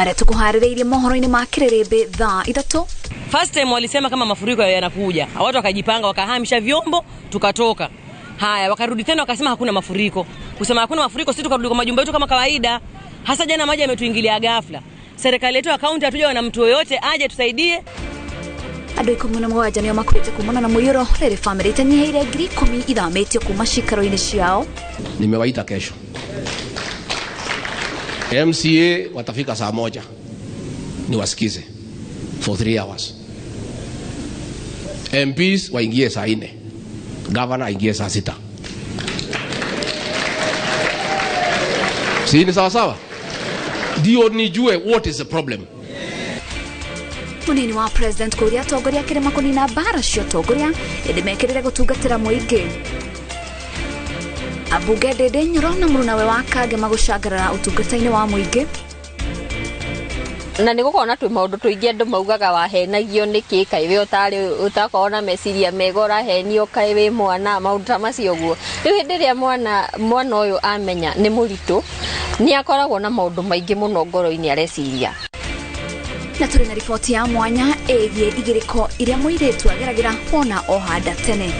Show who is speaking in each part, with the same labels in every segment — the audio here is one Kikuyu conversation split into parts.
Speaker 1: Marĩa tũkũharĩrĩirie mohoro-inĩ ma kĩrĩrĩmbĩ thaa 3.
Speaker 2: First time walisema kama mafuriko yanakuja, watu wakajipanga wakahamisha vyombo tukatoka. Haya, wakarudi tena wakasema hakuna mafuriko. Kusema hakuna mafuriko, sisi tukarudi kwa majumba yetu kama kawaida. Hasa jana maji yametuingilia ghafla. Serikali yetu ya kaunti hatujawa na mtu yoyote aje tusaidie.
Speaker 1: Andũ 17 nĩo makuĩte kumana na mũiyũro rĩrĩ bamĩrĩ itanyihĩire 10,000 ithamĩtio kuma ciikaro-inĩ ciao.
Speaker 3: Nimewaita kesho. MCA watafika saa 1. Niwasikize for 3 hours. MPs waingie saa 4. Governor aingie saa 6. Si ni sawa sawa? Ndio nijue what is the problem.
Speaker 1: Munini wa president kũria atongoria kĩrĩma kũnina mbara cia ũtongoria ĩndĩ mekĩrĩre gũtungatĩra mũingĩ. Ambunge Ndindi Nyoro na mũrunawe wa Kangema gũcangarara ũtungata-inĩ wa mũingĩ.
Speaker 4: Na nĩ gũkorwo na twĩ maũndũ tũingĩ andũ maugaga wahenagio nĩkĩ, kaĩ we ũtarĩ ũtakorwo na meciria mega ũrahenio, kaĩ wĩ mwana, maũndũ ta macio ũguo. Rĩu hĩndĩ ĩrĩa mwana ũyũ amenya nĩ mũritũ, nĩ akoragwo na maũndũ maingĩ mũno ngoro-inĩ areciria.
Speaker 1: Na tũrĩ na riboti ya mwanya ĩgiĩ igĩrĩko iria mũirĩtu ageragĩra wona ohanda tene.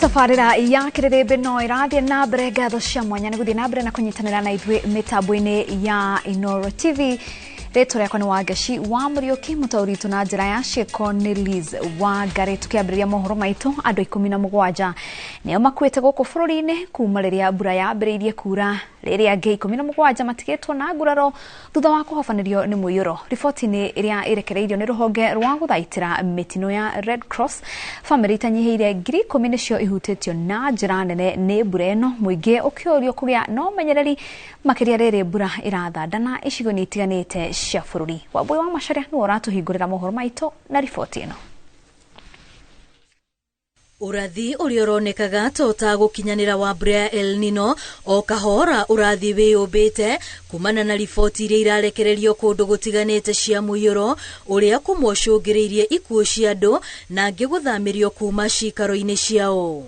Speaker 1: Tabarĩra ya kĩrĩrĩmbĩ no ĩrathiĩ na mbere. Ngatho cia mwanya nĩ gũthiĩ na mbere na kũnyitanĩra na ithuĩ mĩtambo-inĩ ya Inooro TV. Rĩtwa rĩakwa nĩ Wangeci wa Mũriũki, mũtaũri witũ na njĩra ya ciĩko nĩ Liz Wangari. Tũkĩambĩrĩria mohoro maitũ, andũ 17 nĩo makuĩte gũkũ bũrũri-inĩ kuma rĩrĩa mbura yambĩrĩirie kura, rĩrĩa angĩ 17 matigĩtwo na nguraro thutha wa kũhobanĩrio nĩ mũiyũro. Riboti-inĩ ĩrĩa ĩrekereirio nĩ rũhonge rwa gũthaitĩra mĩtino ya Red Cross, bamĩrĩ itanyihĩire 10,000 nĩcio ihutĩtio na njĩra nene nĩ mbura ĩno, mũingĩ ũkĩũrio kũgĩa na ũmenyereri makĩria rĩrĩ mbura ĩrathandana icigo-inĩ itiganĩte cia bũrũri. Wambui wa Macharia nĩwe ũratũhingũrĩra mohoro maitũ na riboti ĩno.
Speaker 5: Ũrathi ũrĩa ũronekaga ta ũtagũkinyanĩra wa mbura ya El Nino o kahora ũrathiĩ wĩyũmbĩte kumana na riboti iria irarekererio kũndũ gũtiganĩte cia mũiyũro ũrĩa kũmwe ũcũngĩrĩirie ikuũ cia andũ na angĩ gũthamĩrio kuma ciikaro-inĩ ciao.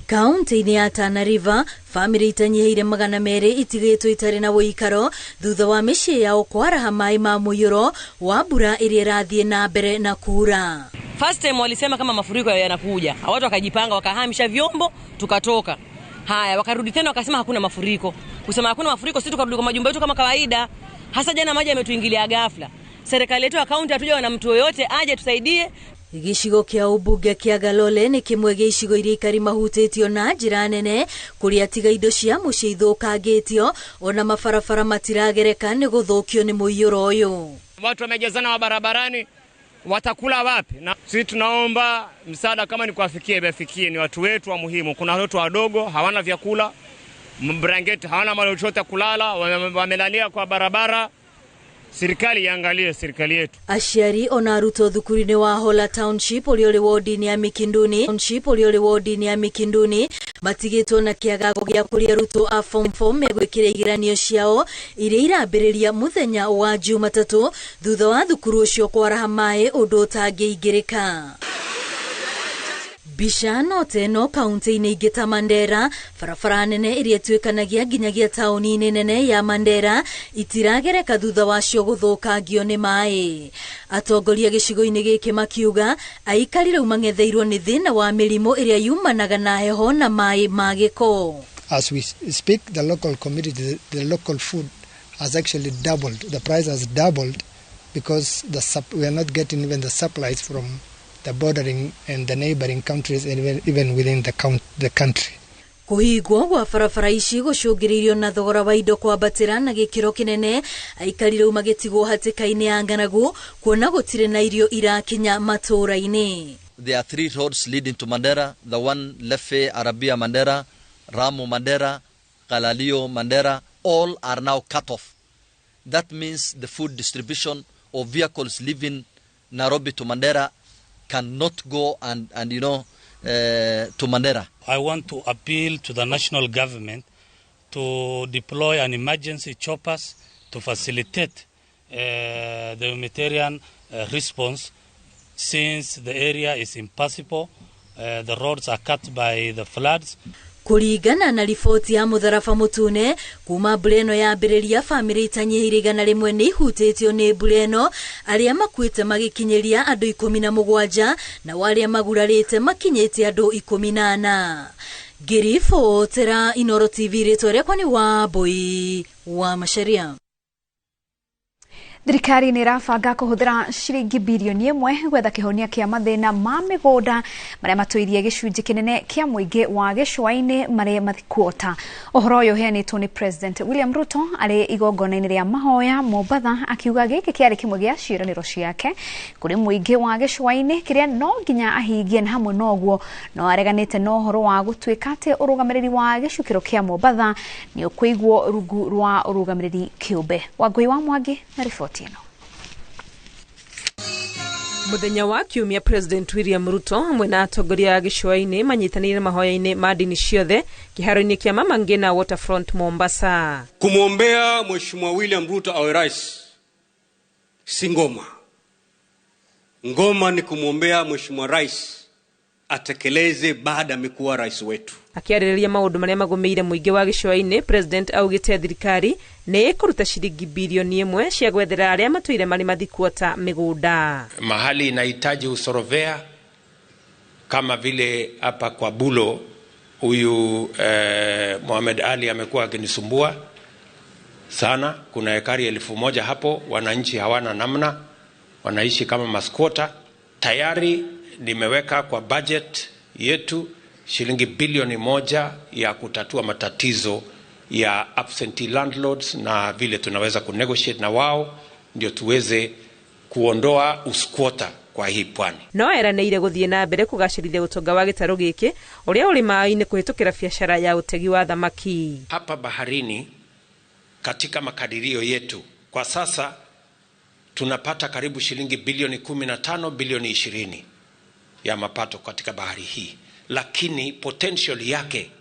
Speaker 5: Kaunti-inĩ ya Tana River, bamĩrĩ itanyihĩire 200 itigĩtwo itarĩ na ũikaro thutha wa mĩciĩ yao kwaraha maĩ ma mũiyũro wa mbura ĩrĩa ĩrathiĩ na mbere na kura.
Speaker 2: First time walisema kama mafuriko yanakuja, watu wakajipanga wakahamisha vyombo tukatoka. Haya, wakarudi tena wakasema hakuna mafuriko. Kusema hakuna mafuriko, sisi tukarudi kwa majumba yetu kama kawaida. Hasa jana maji yametuingilia ghafla. Serikali yetu ya kaunti hatujawa na mtu yoyote aje tusaidie.
Speaker 5: Gĩcigo kĩa ũmbunge kĩa Galole nĩ kĩmwe gĩa icigo iria ikari mahutĩtio na njĩra nene kũrĩa tiga indo cia mũciĩ ithũkangĩtio ona mabarabara matiragereka nĩ gũthũkio nĩ mũiyũro ũyũ.
Speaker 6: Watu wamejazana wa barabarani, watakula wapi? Na sisi tunaomba msaada, kama ni kuwafikia iwafikie, ni watu wetu wa muhimu. Kuna watoto wadogo hawana vyakula, mbrangeti hawana mahali chochote kulala, wamelalia kwa barabara. Serikali iangalie serikali yetu.
Speaker 5: Aciari ona arutwo thukuru-inĩ wa Hola Township ũrĩa ũrĩ wodi-inĩ ya Mikinduni, Township ũrĩa ũrĩ wodi-inĩ ya Mikinduni matigĩtwo na kĩagago gĩa kũrĩa arutwo a form 4 megwĩkĩra igeranio ciao iria irambĩrĩria mũthenya wa Jumatatũ thutha wa thukuru ũcio kwaraha maĩ ũndũ ũtangĩingĩrĩka. Mbica no ta ĩno kaunti-inĩ ingĩ ta Mandera, barabara nene ĩrĩa ĩtuĩkanagia nginyagia taũni-inĩ nene ya Mandera itiragereka thutha wacio gũthũkangio nĩ maĩ. Atongoria gĩcigo-inĩ gĩkĩ makiuga aikari rĩu mang'etheirwo nĩ thĩna wa mĩrimũ ĩrĩa yumanaga na heho na maĩ ma gĩko.
Speaker 7: As we speak, the local community, the local food has actually doubled. The price has doubled because we are not getting even the supplies from the bordering and the neighboring countries and even within the country.
Speaker 5: Kũhingwo gwa barabara ici gũcũngĩrĩirio na thogora wa indo kwambatĩra na gĩkĩro kĩnene, aikari rĩu magĩtigwo hatĩka-inĩ ya ng'aragu kuona gũtirĩ na irio irakinya matũũra-inĩ.
Speaker 8: There are 3 roads leading to Mandera, the one Lefe, Arabia Mandera, Ramu Mandera, Kalalio Mandera, all are now cut off. That means the food distribution of vehicles leaving Nairobi to Mandera cannot go and to Mandera.
Speaker 9: I want to appeal to the national government to deploy an emergency choppers to facilitate the humanitarian response, since the area is impassable, the roads are cut by the floods.
Speaker 5: Kuringana na riboti ya Mũtharaba Mũtune kuma mbura ĩno yambĩrĩria bamĩrĩ itanyihĩire 100 nĩ ihutĩtio nĩ mbura ĩno, arĩa makuĩte magĩkinyĩria andũ 17 na arĩa magurarĩte makinyĩte andũ 14. Ngĩribotera Inooro TV, rĩtwa rĩakwa nĩ Wambui wa Macharia.
Speaker 1: Thirikari nĩ ĩrabanga kũhũthĩra ciringi birioni 1 gwetha kĩhonia kĩa mathĩna ma mĩgũnda marĩa matũirie gĩcunjĩ kĩnene kĩa mũingĩ wa gĩcũa-inĩ marĩa mathikuota. Ũhoro ũyũ ũheanĩtwo nĩ President William Ruto arĩ igongona-inĩ rĩa mahoya Mombatha, akiuga gĩkĩ kĩarĩ kĩmwe gĩa ciĩranĩro ciake kũrĩ mũingĩ wa gĩcũa-inĩ kĩrĩa no nginya ahingie, na hamwe noguo no areganĩte na ũhoro wa gũtuĩka atĩ ũrũgamĩrĩri wa gĩcukĩro kĩa Mombatha nĩ ũkũigwo rungu rwa ũrũgamĩrĩri kĩũmbe. Wangũi wa Mwangi na riboti.
Speaker 10: Muthenya wa kiumia President William Ruto hamwe na atongoria a gĩcũa-inĩ manyitanĩire mahoya-inĩ ma ndini ciothe kĩharo-inĩ kĩa Mama Ngina Waterfront Mombasa.
Speaker 11: Kumwombea Mheshimiwa William Ruto awe rais si ngoma. Ngoma ni kumwombea Mheshimiwa Rais atekeleze baada amekuwa rais wetu.
Speaker 10: Akiarĩrĩria maũndũ marĩa magũmĩire mũingĩ wa gĩcũa-inĩ, President augĩte thirikari nĩ ĩkũruta ciringi birioni 1 cia gwethera arĩa matũire marĩ mathikuota mĩgũnda.
Speaker 12: Mahali inahitaji usorovea kama vile hapa kwa Bulo, huyu Mohamed Ali amekuwa akinisumbua sana. Kuna ekari 1000 hapo, wananchi hawana namna, wanaishi kama maskwota. Tayari nimeweka kwa budget yetu shilingi bilioni 1 ya kutatua matatizo ya absentee landlords na vile tunaweza kunegotiate na wao ndio tuweze kuondoa usquatter kwa hii pwani.
Speaker 10: No eranĩire gũthiĩ na mbere kũgacĩrithia ũtonga wa gĩtarũ gĩkĩ ũrĩa ũrĩ maĩ-inĩ kũhĩtũkĩra biacara ya ũtegi wa thamaki.
Speaker 12: Hapa baharini katika makadirio yetu kwa sasa tunapata karibu shilingi bilioni 15 bilioni 20 ya mapato katika bahari hii, lakini potential yake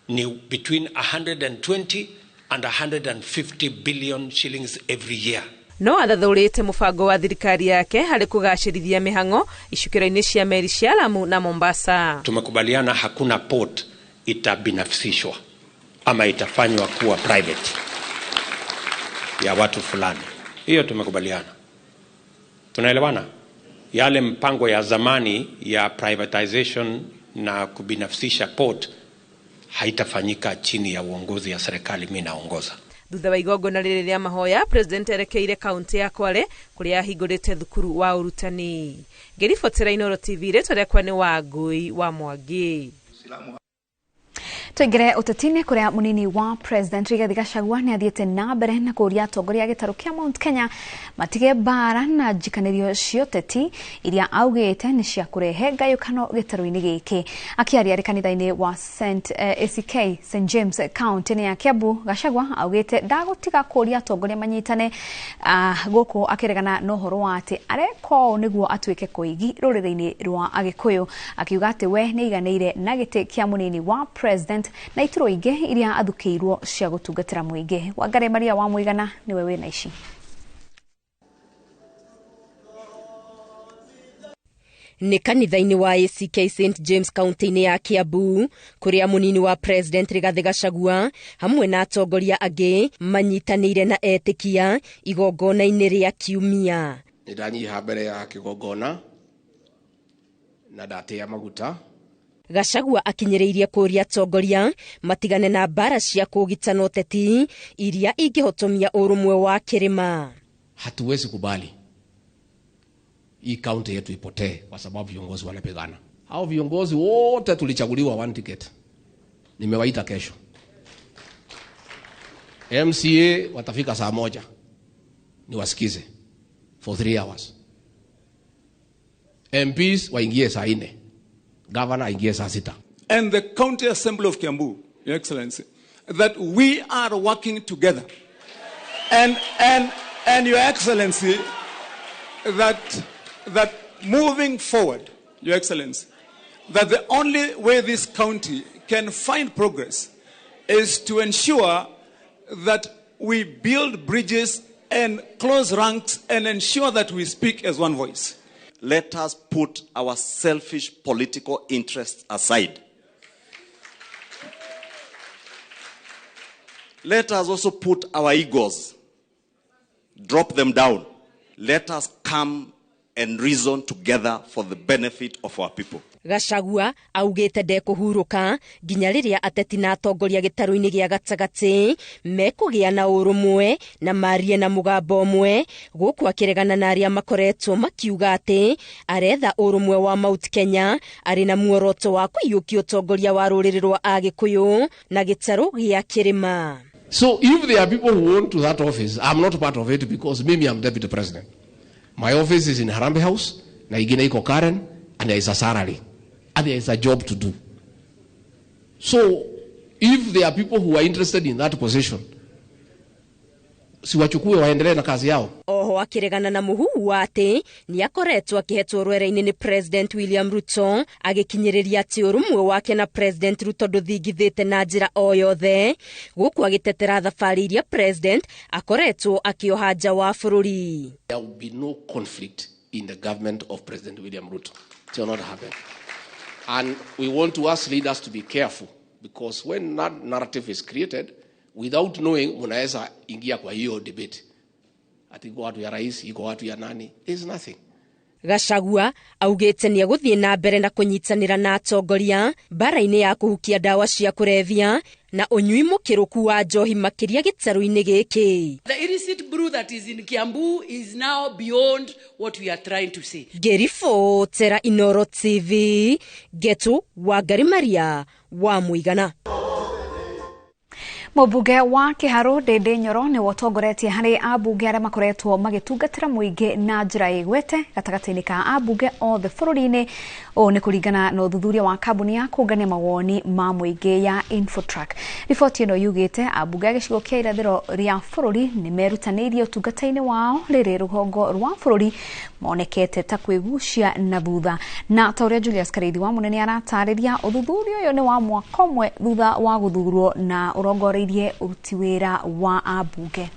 Speaker 12: ni between 120 and 150 billion shillings every year.
Speaker 10: No athathũrĩte mũbango wa thirikari yake harĩ kũgacĩrithia mĩhang'o icukĩro-inĩ cia meri cia Lamu na Mombasa.
Speaker 12: Tumekubaliana hakuna port itabinafsishwa ama itafanywa kuwa private ya watu fulani. Hiyo tumekubaliana. Tunaelewana? Yale mpango ya zamani ya privatization na kubinafsisha port haitafanyika chini ya uongozi ya serikali mimi naongoza.
Speaker 10: Thutha wa igongona rĩrĩ rĩa mahoya, President erekeire kaunti ya Kwale kũrĩa ahingũrĩte thukuru wa ũrutani. Ngĩribotera Inooro TV, rĩtwa rĩakwa nĩ Wangũi wa Mwangi.
Speaker 1: Tuingire ũteti-inĩ kũrĩa mũnini wa President Rigathi Gachagua nĩ athiĩte na mbere na kũũria atongoria a gĩtarũ kĩa Mount Kenya matige mbara na njikanĩrio cia ũteti iria augĩte nĩ cia kũrehe ngayũkano gĩtarũ-inĩ gĩkĩ. Akĩaria arĩ kanitha-inĩ wa St ACK St James kaunti-inĩ ya Kiambu, Gachagua augĩte ndagũtiga kũũria atongoria manyitane gũkũ akĩregana na ũhoro wa atĩ areka ũũ nĩguo atuĩke koigi rũrĩrĩ-inĩ rwa Agĩkũyũ, akiuga atĩ we nĩ aiganĩire na gĩtĩ kĩa mũnini wa President na iturwa ingĩ iria athukĩirwo cia gũtungatĩra mũingĩ. Wangari Maria wa Mũigana nĩwe wĩna ici.
Speaker 13: Nĩ kanitha-inĩ wa ACK St James kaunti-inĩ ya Kiambu kũrĩa mũnini wa President Rigathi Gachagua hamwe na atongoria angĩ manyitanĩire na etĩkia igongona-inĩ rĩa kiumia.
Speaker 3: Nĩndanyiha mbere ya kĩgongona na ndatĩa maguta.
Speaker 13: Gachagua akinyĩrĩirie kũũria atongoria matigane na mbara cia kũũgitana ũteti iria ingĩhotomia ũrũmwe wa kĩrĩma.
Speaker 3: Hatuwezi kubali hii kaunti yetu ipotee kwa sababu viongozi wanapigana. Hao viongozi wote tulichaguliwa one ticket. Nimewaita kesho. MCA watafika saa 1. Niwasikize for 3 hours. MPs waingie saa 4. Governor aingie saa 6.
Speaker 11: And the County Assembly of Kiambu, Your Excellency, that we are working together. And Your Excellency, that moving forward, Your Excellency, that the only way this county can find progress is to ensure that we build bridges and close ranks and ensure that we speak as one voice.
Speaker 14: Let us put our selfish political interests aside. Let us also put our egos, drop them down. Let us come and reason together for the benefit of our people.
Speaker 13: Gachagua augite ndekũhurũka nginya rĩrĩa ateti na atongoria gĩtarũ-inĩ gĩa gatagatĩ mekũgĩa na ũrũmwe na marie na mũgambo ũmwe, gũkũ akĩregana na arĩa makoretwo makiuga atĩ aretha ũrũmwe wa Mount Kenya arĩ na muoroto wa kũiyũkia ũtongoria wa rũrĩrĩ rwa Agĩkũyũ na gĩtarũ gĩa kĩrĩma.
Speaker 3: So if there are people who want to that office, I'm not part of it because mimi I'm deputy president. My office is in Harambee House, na ingine iko Karen, and there is a salary, and there is a job to do. So if there are people who are interested in that position, siwachukue waendelee na kazi yao.
Speaker 13: Oho akiregana na muhuhu atĩ nĩ akoretwo akĩhetwo rwere-inĩ nĩ President William Ruto, agĩkinyĩrĩria atĩ ũrũmwe wake na President Ruto ndũthingithĩte na njĩra o yothe, gũkũ agĩtetera thabarĩ iria President akoretwo akĩoha nja wa bũrũri.
Speaker 3: There will be no conflict in the government of President William Ruto. It will not happen. And we want to ask leaders to be careful, because when that narrative is created, without knowing, unaweza ingia kwa hiyo debate. Ati iko watu ya rais, iko watu ya nani, there's nothing.
Speaker 13: Gachagua augĩte nĩ egũthiĩ na mbere na kũnyitanĩra na atongoria mbara-inĩ ya kũhukia ndawa cia kũrebia na ũnyui mũkĩrũku wa njohi makĩria gĩtarũ-inĩ gĩkĩ.
Speaker 15: The illicit brew that is in Kiambu is now beyond what we are trying to say.
Speaker 13: Ngĩribotera Inoro TV, Getu Wangari Maria wa Mũigana.
Speaker 1: Mũmbunge wa Kĩharũ Ndĩndĩ Nyoro nĩwe ũtongoretie harĩ ambunge arĩa makoretwo magĩtungatĩra mũingĩ na njĩra ĩgwete gatagatĩ-inĩ ka ambunge othe bũrũri-inĩ. Ũũ nĩ kũringana na ũthuthuria wa kambuni ya kũngania mawoni ma mũingĩ ya Infotrack. Riboti ĩno yugĩte ambunge a gĩcigo kĩa irathĩro rĩa bũrũri nĩ merutanĩirie ũtungata-inĩ wao rĩrĩ rũgongo rwa bũrũri monekete ta kwĩgucia na thutha. Na ta ũrĩa Julius Karĩithi wa Mũnene aratarĩria, ũthuthuria ũyũ nĩ wa mwaka ũmwe thutha wa gũthurwo na ũrongoreirie ũruti wĩra wa ambunge.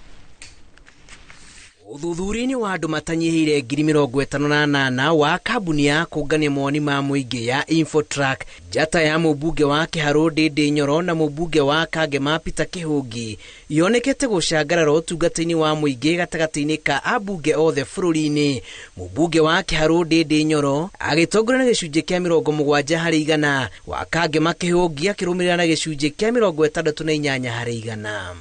Speaker 16: Ũthuthuria-inĩ wa andũ matanyihĩire 58,000 wa kambuni ya kũngania mawoni ma mũingĩ ya Infotrack, njata ya mũmbunge wa Kĩharũ Ndĩndĩ Nyoro na mũmbunge wa Kangema Peter Kĩhũngi yonekete gũcangarara ũtungata-inĩ wa mũingĩ gatagatĩ-inĩ ka ambunge othe bũrũri-inĩ. Mũmbunge wa Kĩharũ Ndĩndĩ Nyoro agĩtongoria na gĩcunjĩ kĩa 70 harĩ igana, wa Kangema Kĩhũngi akĩrũmĩrĩra na gĩcunjĩ kĩa 68 harĩ igana.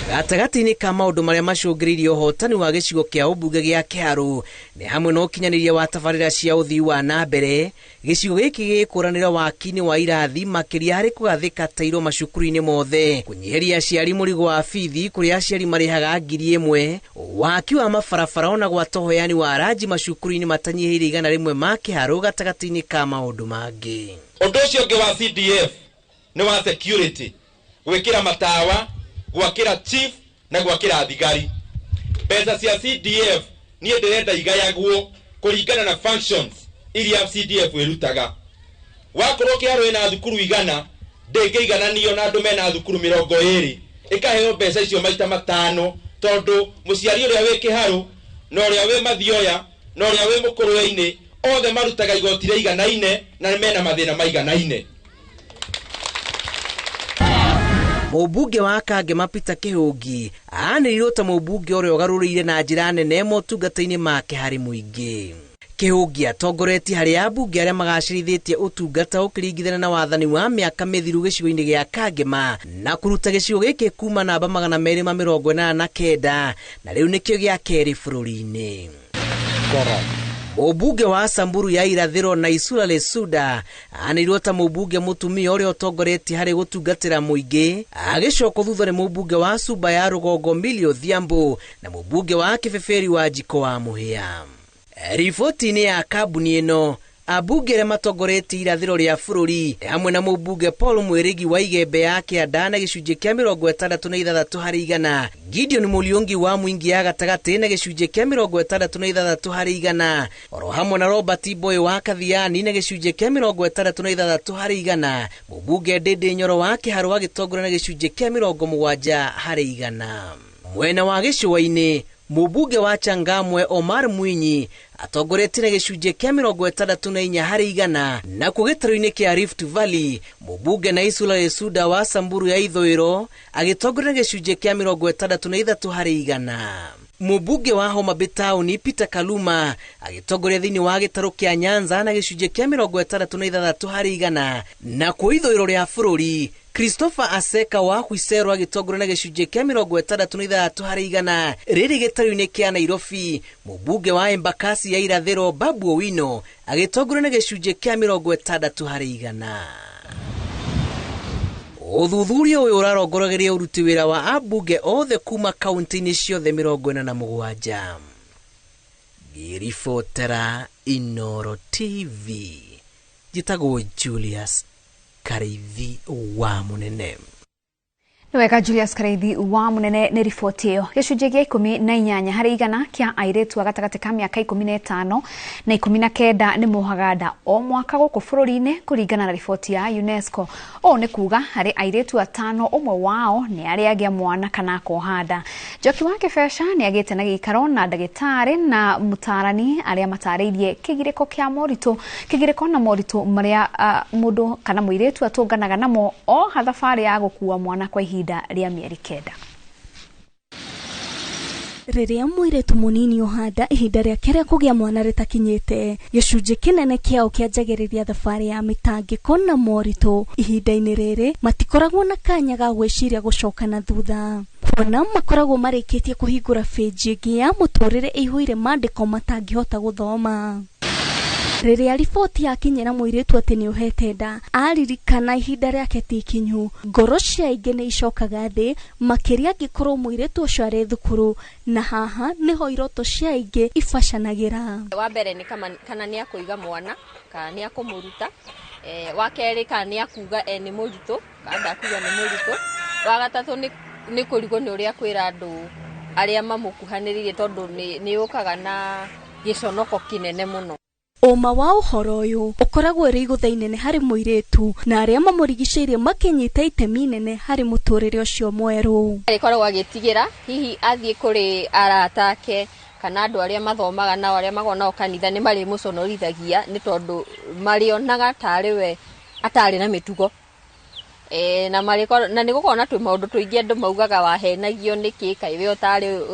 Speaker 16: Gatagatĩ-inĩ ka maũndũ marĩa macũngĩrĩirie ũhotani wa gĩcigo kĩa ũmbunge gĩa Kĩharũ nĩ hamwe na ũkinyanĩria wa tabarĩra cia ũthii wa na mbere, gĩcigo gĩkĩ gĩgĩkũranĩra waki-inĩ wa irathi makĩria harĩ kũgathĩka tairo macukuru-inĩ mothe, kũnyihĩria aciari mũrigo wa bithi kũrĩa aciari marĩhaga 1,000, waki wa mabarabara ona gwata ũheani wa ranji macukuru-inĩ matanyihĩire 100 ma Kĩharũ gatagatĩ-inĩ ka maũndũ mangĩ.
Speaker 17: Ũndũ ũcio ũngĩ wa CDF nĩ wa security, gwĩkĩra matawa, gwakĩra chief na gwakĩra thigari. Mbeca cia CDF niĩ ndĩrenda igayagwo kũringana na functions iria CDF ĩrutaga. Wakorwo Kĩharũ ĩna thukuru 100, ndĩngĩigananio na andũ mena thukuru 20, ĩkaheo mbeca icio maita 5, tondũ mũciari ũrĩa wĩ Kĩharũ na ũrĩa wĩ Mathioya na ũrĩa wĩ Mũkũrwe-inĩ othe marutaga igoti rĩiganaine na mena mathĩna maiganaine.
Speaker 16: Mũmbunge wa Kangema Peter Kĩhũngi anĩrĩirwo ta mũmbunge ũrĩa ũgarũrĩire na njĩra nene motungata-inĩ make harĩ mũingĩ. Kĩhũngi atongoretie harĩ ambunge arĩa magacĩrithĩtie ũtungata ũkĩringithania na wathani wa mĩaka mĩthiru gĩcigo-inĩ gĩa Kangema na kũruta gĩcigo gĩkĩ kuma namba 289 na rĩu nĩkĩo gĩa kerĩ bũrũri-inĩ. Mũmbunge wa Samburu ya irathĩro na Isura Lesuda anĩrĩirwo ta mũmbunge mũtumia ũrĩa ũtongoretie harĩ gũtungatĩra mũingĩ, agĩcokwo thutha nĩ mũmbunge wa Suba ya rũgongo Millie Odhiambo na mũmbunge wa Kĩbĩbĩri wa Njiko wa Mũhĩa. Riboti-inĩ ya kambuni ĩno, Ambunge arĩa matongoretie irathĩro rĩa bũrũri hamwe na mũmbunge Paul Mwĩrĩgi wa Igembe ya Kĩanda na gĩcunjĩ kĩa 66 harĩ igana, Gideon Mũliũngi wa Mwingi ya gatagatĩ na gĩcunjĩ kĩa 66 harĩ igana, oro hamwe na Robert Boy wa Kathiani na gĩcunjĩ kĩa 66 harĩ igana, mũmbunge Ndĩndĩ Nyoro wa Kĩharũ agĩtongoria na gĩcunjĩ kĩa 70 harĩ igana. Mwena wa gĩcũa-inĩ, mũmbunge wa Changamwe Omar Mwinyi atongoretie na gĩcunjĩ kĩa 64 harĩ igana, nakuo gĩtarũ-inĩ kĩa Rift Valley mũmbunge Naisula Lesuda wa Samburu ya ithũĩro agĩtongoria na gĩcunjĩ kĩa 63 harĩ igana. Mũmbunge wa Homa Bay Town Peter Kaluma agĩtongoria thĩinĩ wa gĩtarũ kĩa Nyanza na gĩcunjĩ kĩa 66 harĩ igana, nakuo ithũĩro rĩa bũrũri Christopher Aseka wa Khwisero agĩtongoria na gĩcunjĩ kĩa 66 harĩ igana. Rĩrĩ gĩtarũ-inĩ kĩa Nairobi, mũmbunge wa Embakasi ya irathĩro Babu Owino agĩtongoria na gĩcunjĩ kĩa 60 harĩ igana. Ũthuthuria ũyũ ũrarongoragĩria ũruti wĩra wa ambunge othe kuma kaunti-inĩ ciothe 47. Ngĩribotera Inooro TV, njĩtagwo Julius Kareithi wa Munene.
Speaker 1: Nĩwega Julius Kareithi wa Munene nĩ riboti ĩyo. Gĩcunjĩ gĩa 18 harĩ igana kĩa airĩtu a gatagatĩ ka mĩaka 15 na 19 nĩ mohaga nda o mwaka gũkũ bũrũri-inĩ kũringana na riboti ya UNESCO. Ũũ nĩ kuga harĩ airĩtu 5 ũmwe wao nĩ arĩ agĩa mwana kana akoha nda. Njoki wa Kĩbeca nĩ agĩte na gĩikaro na ndagĩtarĩ na mũtaarani arĩa matarĩirie kĩgirĩko kĩa moritũ kĩgirĩko na moritũ marĩa mũndũ kana mũirĩtu atũnganaga namo o thabarĩ ya gũkua mwana kwa ihinda rĩa mĩeri 9.
Speaker 18: Rĩrĩa mũirĩtu mũnini ohanda ihinda rĩake rĩa kũgĩa mwana rĩtakinyĩte, gĩcunjĩ kĩnene kĩao kĩanjagĩrĩria thabarĩ ya mĩtangĩko na moritũ. Ihinda-inĩ rĩrĩ matikoragwo na kanya ga gwĩciria gũcoka na thutha, kuona makoragwo marĩkĩtie kũhingũra bĩnji ĩngĩ ya mũtũrĩre ĩihũire mandĩko matangĩhota gũthoma. Rĩrĩa riboti yakinyĩra mũirĩtu atĩ nĩ ũhete nda, aririkana ihinda rĩake ti ikinyu, ngoro cia aingĩ nĩ icokaga thĩ, makĩria angĩkorwo mũirĩtu ũcio arĩ thukuru, na haha nĩho iroto cia aingĩ ibacanagĩra.
Speaker 4: Wa mbere nĩ kana nĩ akũiga mwana, kana nĩ akũmũruta, wa kerĩ kana nĩ akuga nĩ mũritũ, kana ndakuga nĩ mũritũ, wa gatatũ nĩ kũrigwo nĩ ũrĩa kwĩra andũ arĩa mamũkuhanĩrĩirie tondũ nĩ yũkaga na gĩconoko kĩnene mũno.
Speaker 18: Ũma wa ũhoro ũyũ ũkoragwo ũrĩ igũtha inene harĩ mũirĩtu na arĩa mamũrigicĩirie makĩnyita itemi inene harĩ mũtũrĩre ũcio mwerũ.
Speaker 4: Arĩkoragwo agĩtigĩra hihi athiĩ kũrĩ arata ake kana andũ arĩa mathomaga nao arĩa makoragwo nao kanitha nĩ marĩmũconorithagia nĩ tondũ marĩonaga tarĩ we atarĩ na mĩtugo. Na nĩ gũkorwo na tũmaũndũ tũingĩ andũ maugaga wahenagio nĩkĩ, kaĩ we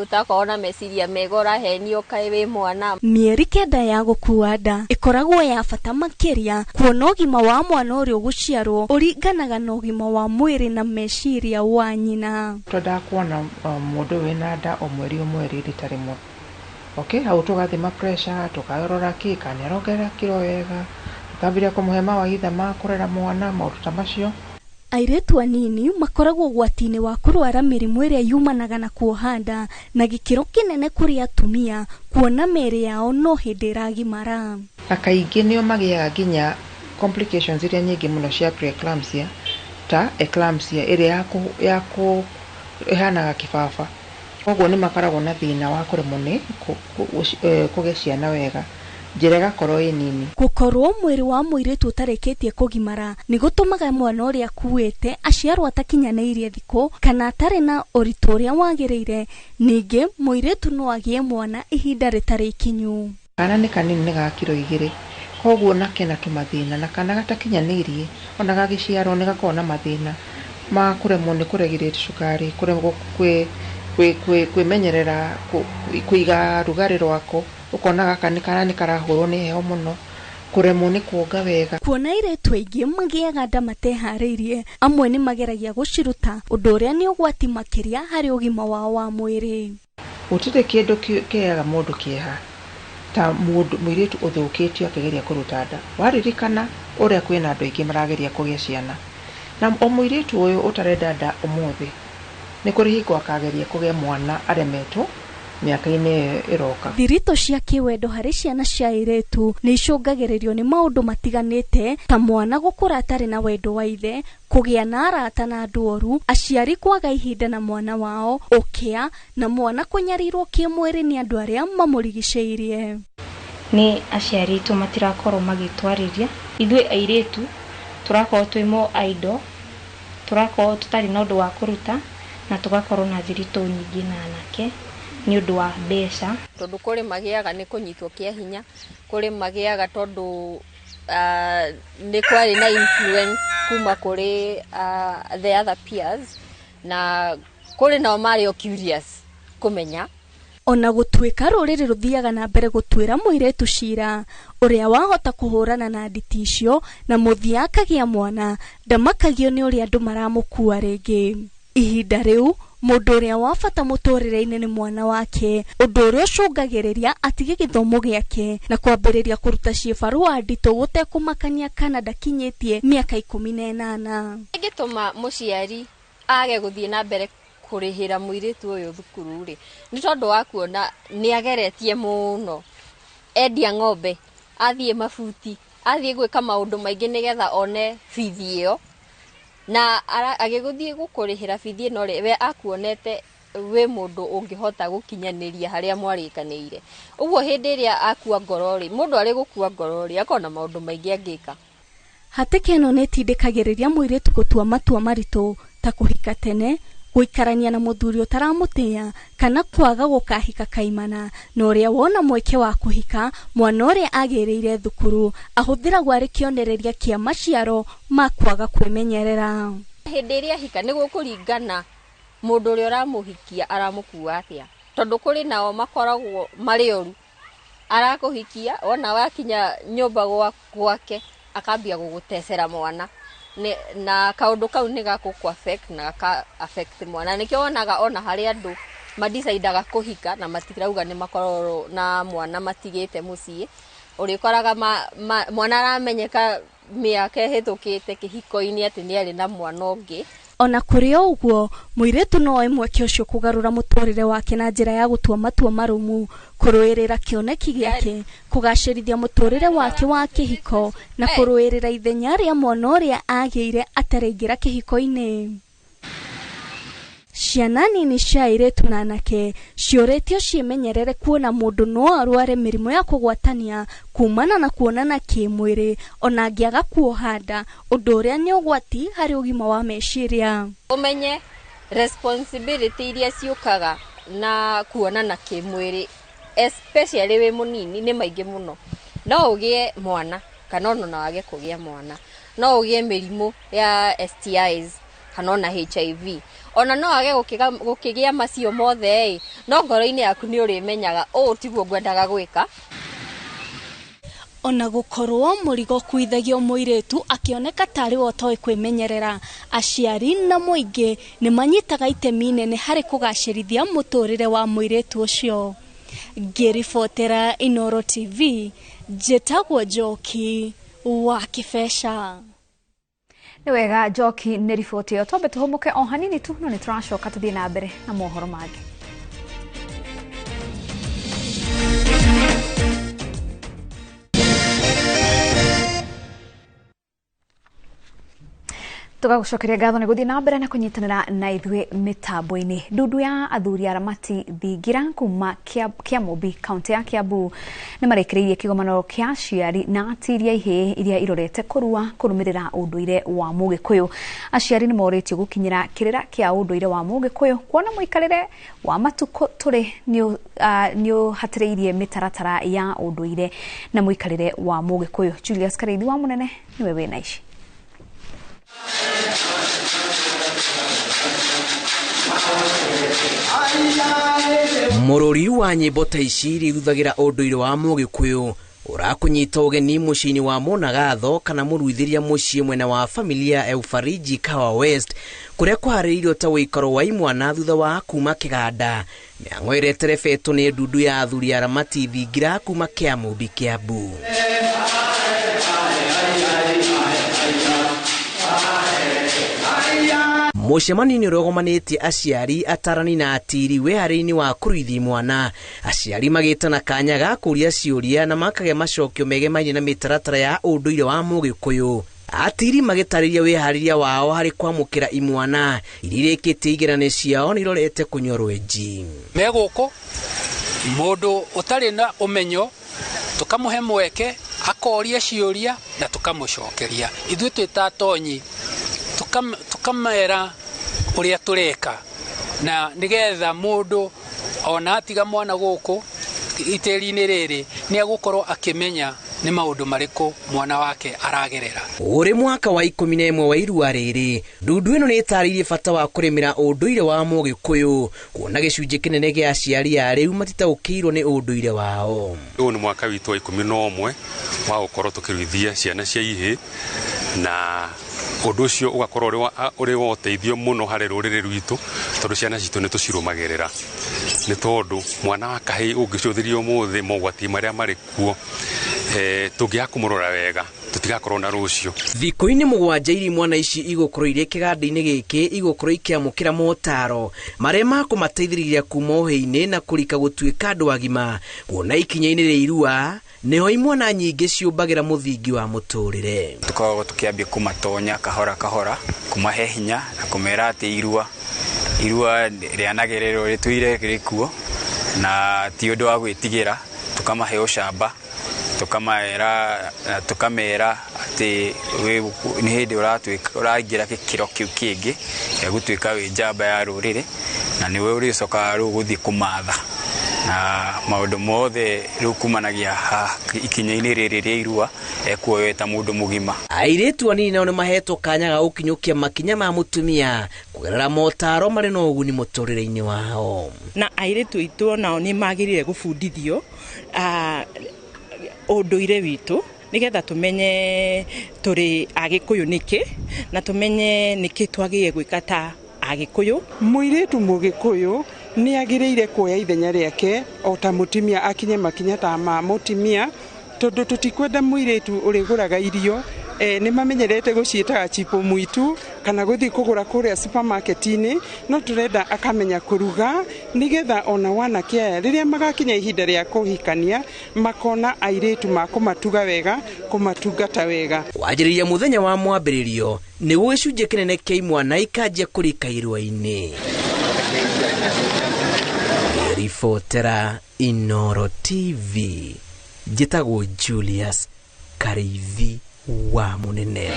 Speaker 4: ũtakorwo na meciria mega ũrahenio, kaĩ wĩ mwana.
Speaker 18: Mĩeri 9 ya gũkua nda ĩkoragwo ya bata makĩria kuona ũgima wa mwana ũrĩa ũgũciarwo ũringanaga na ũgima wa mwĩrĩ na meciria wa nyina.
Speaker 19: Twendaga kuona mũndũ wĩna nda o mweri o mweri rita rĩmwe. Okay, hau tũgathima pressure, tũkarora kĩ, kana nĩ arongerera kiro wega, tũkambĩrĩria kũmũhe mawaitha ma kũrera mwana, maũndũ ta macio.
Speaker 18: Airĩtu anini makoragwo ũgwati-inĩ wa kũrwara mĩrimũ ĩrĩa yumanaga na kuoha nda na gĩkĩro kĩnene kũrĩ atumia kuona mĩĩrĩ yao no hĩndĩ ĩragimara.
Speaker 19: Na kaingĩ nĩo magĩaga nginya complications iria nyingĩ mũno cia preeclampsia ta eclampsia ĩrĩa ya ĩhanaga kĩbaba. Koguo nĩ makoragwo na thĩna wa kũremwo nĩ kũgĩa ciana wega, njĩra ĩgakorwo ĩ nini.
Speaker 18: Gũkorwo mwĩrĩ wa mũirĩtu ũtarĩkĩtie kũgimara nĩ gũtũmaga mwana ũrĩa akuĩte aciarwo atakinyanĩirie thikũ kana atarĩ na ũritũ ũrĩa wagĩrĩire. Ningĩ mũirĩtu no agĩe mwana ihinda rĩtarĩ ikinyu.
Speaker 19: Kana nĩ kanini nĩ ga kiro 2, koguo na kena tũmathĩna, na kana gatakinyanĩirie ona gagĩciarwo nĩ gakoragwo na mathĩna ma kũremwo nĩ kũregirĩte cukari, kũremwo kwĩmenyerera kũiga rugarĩ rwako, ũkona gaka nĩ kana nĩ karahũrwo nĩ heho mũno, kũremwo nĩ kuonga wega.
Speaker 18: Kuona airĩtu aingĩ magĩaga nda mateharĩirie, amwe nĩ mageragia gũciruta, ũndũ ũrĩa nĩ ũgwati makĩria harĩ ũgima wao wa mwĩrĩ.
Speaker 19: Gũtirĩ kĩndũ kĩheaga mũndũ kĩeha ta mũndũ mũirĩtu ũthũkĩtio akĩgeria kũruta nda. Waririkana ũrĩa kwĩna andũ aingĩ marageria kũgĩa ciana, na o mũirĩtu ũyũ ũtarenda nda ũmũthĩ nĩ kũrĩ hingo akageria kũgĩa mwana aremetwo, mĩaka-inĩ ĩyo ĩroka.
Speaker 18: Thiritũ cia kĩwendo harĩ ciana cia airĩtu nĩ icũngagĩrĩrio nĩ maũndũ matiganĩte ta mwana gũkũra atarĩ na wendo wa ithe, kũgĩa na arata na andũ oru, aciari kwaga ihinda na mwana wao, ũkĩa na mwana kũnyarirwo kĩmwĩrĩ nĩ andũ arĩa mamũrigicĩirie.
Speaker 20: Nĩ aciari aitũ matirakorwo magĩtwarĩria ithuĩ airĩtu, tũrakorwo twĩ mo idle, tũrakorwo tũtarĩ na ũndũ wa kũruta na tũgakorwo na thiritũ nyingĩ na anake nĩ ũndũ wa mbeca.
Speaker 4: Tondũ kũrĩ magĩaga nĩ kũnyitwo kĩa hinya, kũrĩ magĩaga tondũ nĩ kwarĩ na influence kuma kũrĩ the other peers, na kũrĩ nao marĩ o curious kũmenya.
Speaker 18: Ona gũtuĩka rũrĩrĩ rũthiaga na mbere gũtuĩra mũirĩtu cira ũrĩa wahota kũhũrana na nditi icio na mũthia akagĩa mwana, ndamakagio nĩ ũrĩa andũ maramũkua rĩngĩ. Ihinda rĩu mũndũ ũrĩa wa bata mũtũrĩre-inĩ nĩ mwana wake, ũndũ ũrĩa ũcũngagĩrĩria atige gĩthomo gĩake na kwambĩrĩria kũruta ciĩbarũa nditũ gũtekũmakania kana ndakinyĩtie mĩaka 18.
Speaker 4: Ĩngĩtũma mũciari age gũthiĩ na mbere kũrĩhĩra mũirĩtu ũyũ thukuru rĩ, nĩ tondũ wa kuona nĩ ageretie mũno, endia ng'ombe, athiĩ mabuti, athiĩ gwĩka maũndũ maingĩ nĩgetha one bithi ĩyo, na agĩgũthiĩ gũkũrĩhĩra bithi ĩno rĩ, we akuonete wĩ mũndũ ũngĩhota gũkinyanĩria harĩa mwarĩkanĩire. Ũguo hĩndĩ ĩrĩa akua ngoro rĩ, mũndũ arĩ gũkua ngoro rĩ, akona maũndũ maingĩ angĩka.
Speaker 18: Hatĩka ĩno nĩ ĩtindĩkagĩrĩria mũirĩtu gũtua matua maritũ ta kũhika tene, gũikarania na mũthuri ũtaramũtĩa kana kwaga gũkahika kaimana, na ũrĩa wona mweke wa kũhika mwana ũrĩa agĩrĩire thukuru ahũthĩragwo arĩ kĩonereria kĩa maciaro ma kwaga kwĩmenyerera.
Speaker 4: Hĩndĩ ĩrĩa ahika nĩ gũkũringana mũndũ ũrĩa ũramũhikia aramũkua atĩa, tondũ kũrĩ nao makoragwo marĩ oru, arakũhikia wona wakinya nyũmba gwake akambia gũgũtecera mwana, na kaũndũ kau nĩ gagũkũ affect na gaka affect mwana. Nĩkĩo wonaga ona harĩ andũ madecidaga kũhika na matirauga nĩ makorwo na mwana matigĩte mũciĩ, ũrĩkoraga mwana aramenyeka mĩaka ĩhĩtũkĩte kĩhiko-inĩ atĩ nĩ arĩ na mwana ũngĩ.
Speaker 18: Ona kũrĩ o ũguo, mũirĩtu no oe mweke ũcio kũgarũra mũtũrĩre wake na njĩra ya gũtua matua marũmu, kũrũĩrĩra kĩoneki gĩake, kũgacĩrithia mũtũrĩre wake wa kĩhiko na kũrũĩrĩra ithenya rĩa mwana ũrĩa agĩire ataraingĩra kĩhiko-inĩ. Ciana nini cia airĩtu na anake ciũrĩtio ciĩmenyerere kuona mũndũ no arware mĩrimũ ya kũgwatania kumana na kuonana kĩmwĩrĩ ona angĩaga kuoha nda, ũndũ ũrĩa nĩ ũgwati harĩ ũgima wa meciria.
Speaker 4: Ũmenye responsibility iria ciũkaga na kuonana kĩmwĩrĩ especially wĩ mũnini nĩ maingĩ mũno. No ũgĩe mwana kana ona wage kũgĩa mwana, no ũgĩe mĩrimũ ya STIs kana ona HIV, ona no age gũkĩgĩa macio mothe ĩ, no ngoro-inĩ yaku nĩ ũrĩmenyaga ũũ tiguo ngwendaga gwĩka.
Speaker 18: Ona gũkorwo mũrigo ũkuithagio mũirĩtu akĩoneka tarĩ we ũtoĩ kwĩmenyerera, aciari na mũingĩ nĩ manyitaga itemi inene harĩ kũgacĩrithia mũtũrĩre wa mũirĩtu ũcio. Ngĩribotera Inooro TV, njĩtagwo Njoki wa Kĩbeca.
Speaker 1: Nĩ wega Njoki nĩ riboti ĩyo, twambe tũhũmũke o hanini tu no nĩ tũracoka tũthiĩ na mbere na mohoro mangĩ. Tũgagũcokeria ngatho nĩ gũthiĩ na mbere na kũnyitanĩra na ithuĩ mĩtambo-inĩ. Ndundu ya athuri aramati thingira kuma Kĩamũmbi kaunti ya Kiambu nĩ marĩkĩrĩirie kĩgomano kĩa aciari na atiria ihĩĩ iria irorete kũrua kũrũmĩrĩra ũndũire wa Mũgĩkũyũ. Aciari nĩ morĩtio gũkinyĩra kĩrĩra kĩa ũndũire wa Mũgĩkũyũ kuona mũikarĩre wa matukũ tũrĩ nĩ ũhatĩrĩirie mĩtaratara ya ũndũire na mũikarĩre wa Mũgĩkũyũ. Julius Karĩithi wa Mũnene nĩwe wĩna ici.
Speaker 16: Mũrũri wa nyĩmbo ta ici iria ithuthagira ũndũire wa Mũgĩkũyũ ũrakũnyita ũgeni mũciĩ-inĩ wa Mũnagatho kana mũruithĩria mũciĩ mwena wa familia ya Ufariji Kahawa West kũrĩa kũharĩrĩirio ta ũikaro wa imwana thutha wa kuma kĩganda. Mĩang'o ĩrĩa ĩterebetwo nĩ ndundu ya athuri aramati thingira kuma Kĩamũmbi Kĩambu. Mũcemanio-inĩ ũrĩa ũgomanĩtie aciari, atarani na atiri wĩharĩinĩ wa kũruithia mwana, aciari magĩte na kanya ga kũria ciũria na makagĩa macokio megemainie na mĩtaratara ya ũndũire wa Mũgĩkũyũ. Atiri magĩtarĩria wĩharĩria wao harĩ kwamũkĩra imwana iria irĩkĩtie igeranio ciao nĩirorete kũnyua rwenji.
Speaker 21: Me gũkũ mũndũ ũtarĩ na ũmenyo tũkamũhe mweke akoria ciũria na tũkamũcokeria. Ithuĩ twĩ ta atonyi tũkamera ũrĩa tũreka na nĩgetha mũndũ ona atiga mwana gũkũ itĩri-inĩ rĩrĩ nĩ agũkorwo akĩmenya nĩ maũndũ marĩkũ mwana wake aragerera.
Speaker 16: Ũrĩ mwaka wa 11 wa irua rĩrĩ, ndundu ĩno nĩ ĩtarĩirie bata wa kũrĩmĩra ũndũire wa Mũgĩkũyũ, kuona gĩcunjĩ kĩnene gĩa aciari a rĩu matitaũkĩirwo nĩ ũndũire wao.
Speaker 22: Ũyũ nĩ mwaka witũ wa 11 wa gũkorwo tũkĩruithia ciana cia ihĩĩ, na ũndũ ũcio ũgakorwo ũrĩ wa ũteithio mũno harĩ rũrĩrĩ rwitũ, tondũ ciana citũ nĩ tũcirũmagĩrĩra. Nĩ tondũ mwana wa kahĩĩ ũngĩcũthĩria ũmũthĩ mogwati marĩa marĩ kuo, tũngĩaga kũmũrora wega tũtigakorwo na rũciũ.
Speaker 16: Thikũ-inĩ 7 iria mwana ici igũkorwo irĩ kĩganda-inĩ gĩkĩ igũkorwo ikĩamũkĩra motaro marĩa makũmateithĩrĩria kuma ũhĩinĩ na kũrika gũtuĩka andũ agima, kuona ikinya-inĩ rĩa irua nĩho imwana nyingĩ ciũmbagĩra mũthingi wa mũtũrĩre.
Speaker 23: Tũkoragwo tũkĩambia kũmatonya kahora kahora, kũmahe hinya na kũmera atĩ irua rĩanagĩrĩrwo rĩtũire rĩkuo na ti ũndũ wa gwĩtigĩra. Tũkamahe ũcamba, tũkamera atĩ nĩ hĩndĩ ũraingĩra gĩkĩro kĩu kĩngĩ gĩa gũtuĩka wĩ njamba ya rũrĩrĩ, na nĩwe ũrĩcokaga rĩu gũthiĩ kũmatha na maũndũ mothe rĩu kumanagia ikinya-inĩ rĩrĩ rĩa irua ekuoyo ta mũndũ mũgima.
Speaker 16: Airĩtu anini nao nĩmahetwo kanya ga gũkinyũkia makinya ma mũtumia kũgerera motaro marĩ na ũguni mũtũrĩre-inĩ wao.
Speaker 24: Na airĩtu aitũ onao nĩ magĩrĩire gũbundithio ũndũire witũ nĩgetha tũmenye tũrĩ Agĩkũyũ nĩkĩ na tũmenye nĩkĩ twagĩrĩire gwĩka ta Agĩkũyũ.
Speaker 25: Mũirĩtu Mũgĩkũyũ nĩ agĩrĩire kuoya ithenya rĩake o ta mũtumia, akinye makinya ta ma mũtumia, tondũ tũtikwenda mũirĩtu ũrĩgũraga irio nĩ mamenyerete gũciĩtaga chipo mwitu kana gũthiĩ kũgũra kũrĩa supermarket-inĩ, no tũrenda akamenya kũruga nĩgetha ona wanake aya rĩrĩa magakinya ihinda rĩa kũhikania makona airĩtu makũmatuga wega, kũmatungata wega.
Speaker 16: Kwanjĩrĩria mũthenya wa mwambĩrĩrio nĩguo gĩcunjĩ kĩnene kĩa imwana ikanjia kũrika irua-inĩ. Ribotera Inoro TV, njĩtagwo Julius Kariithi wa Mũnene.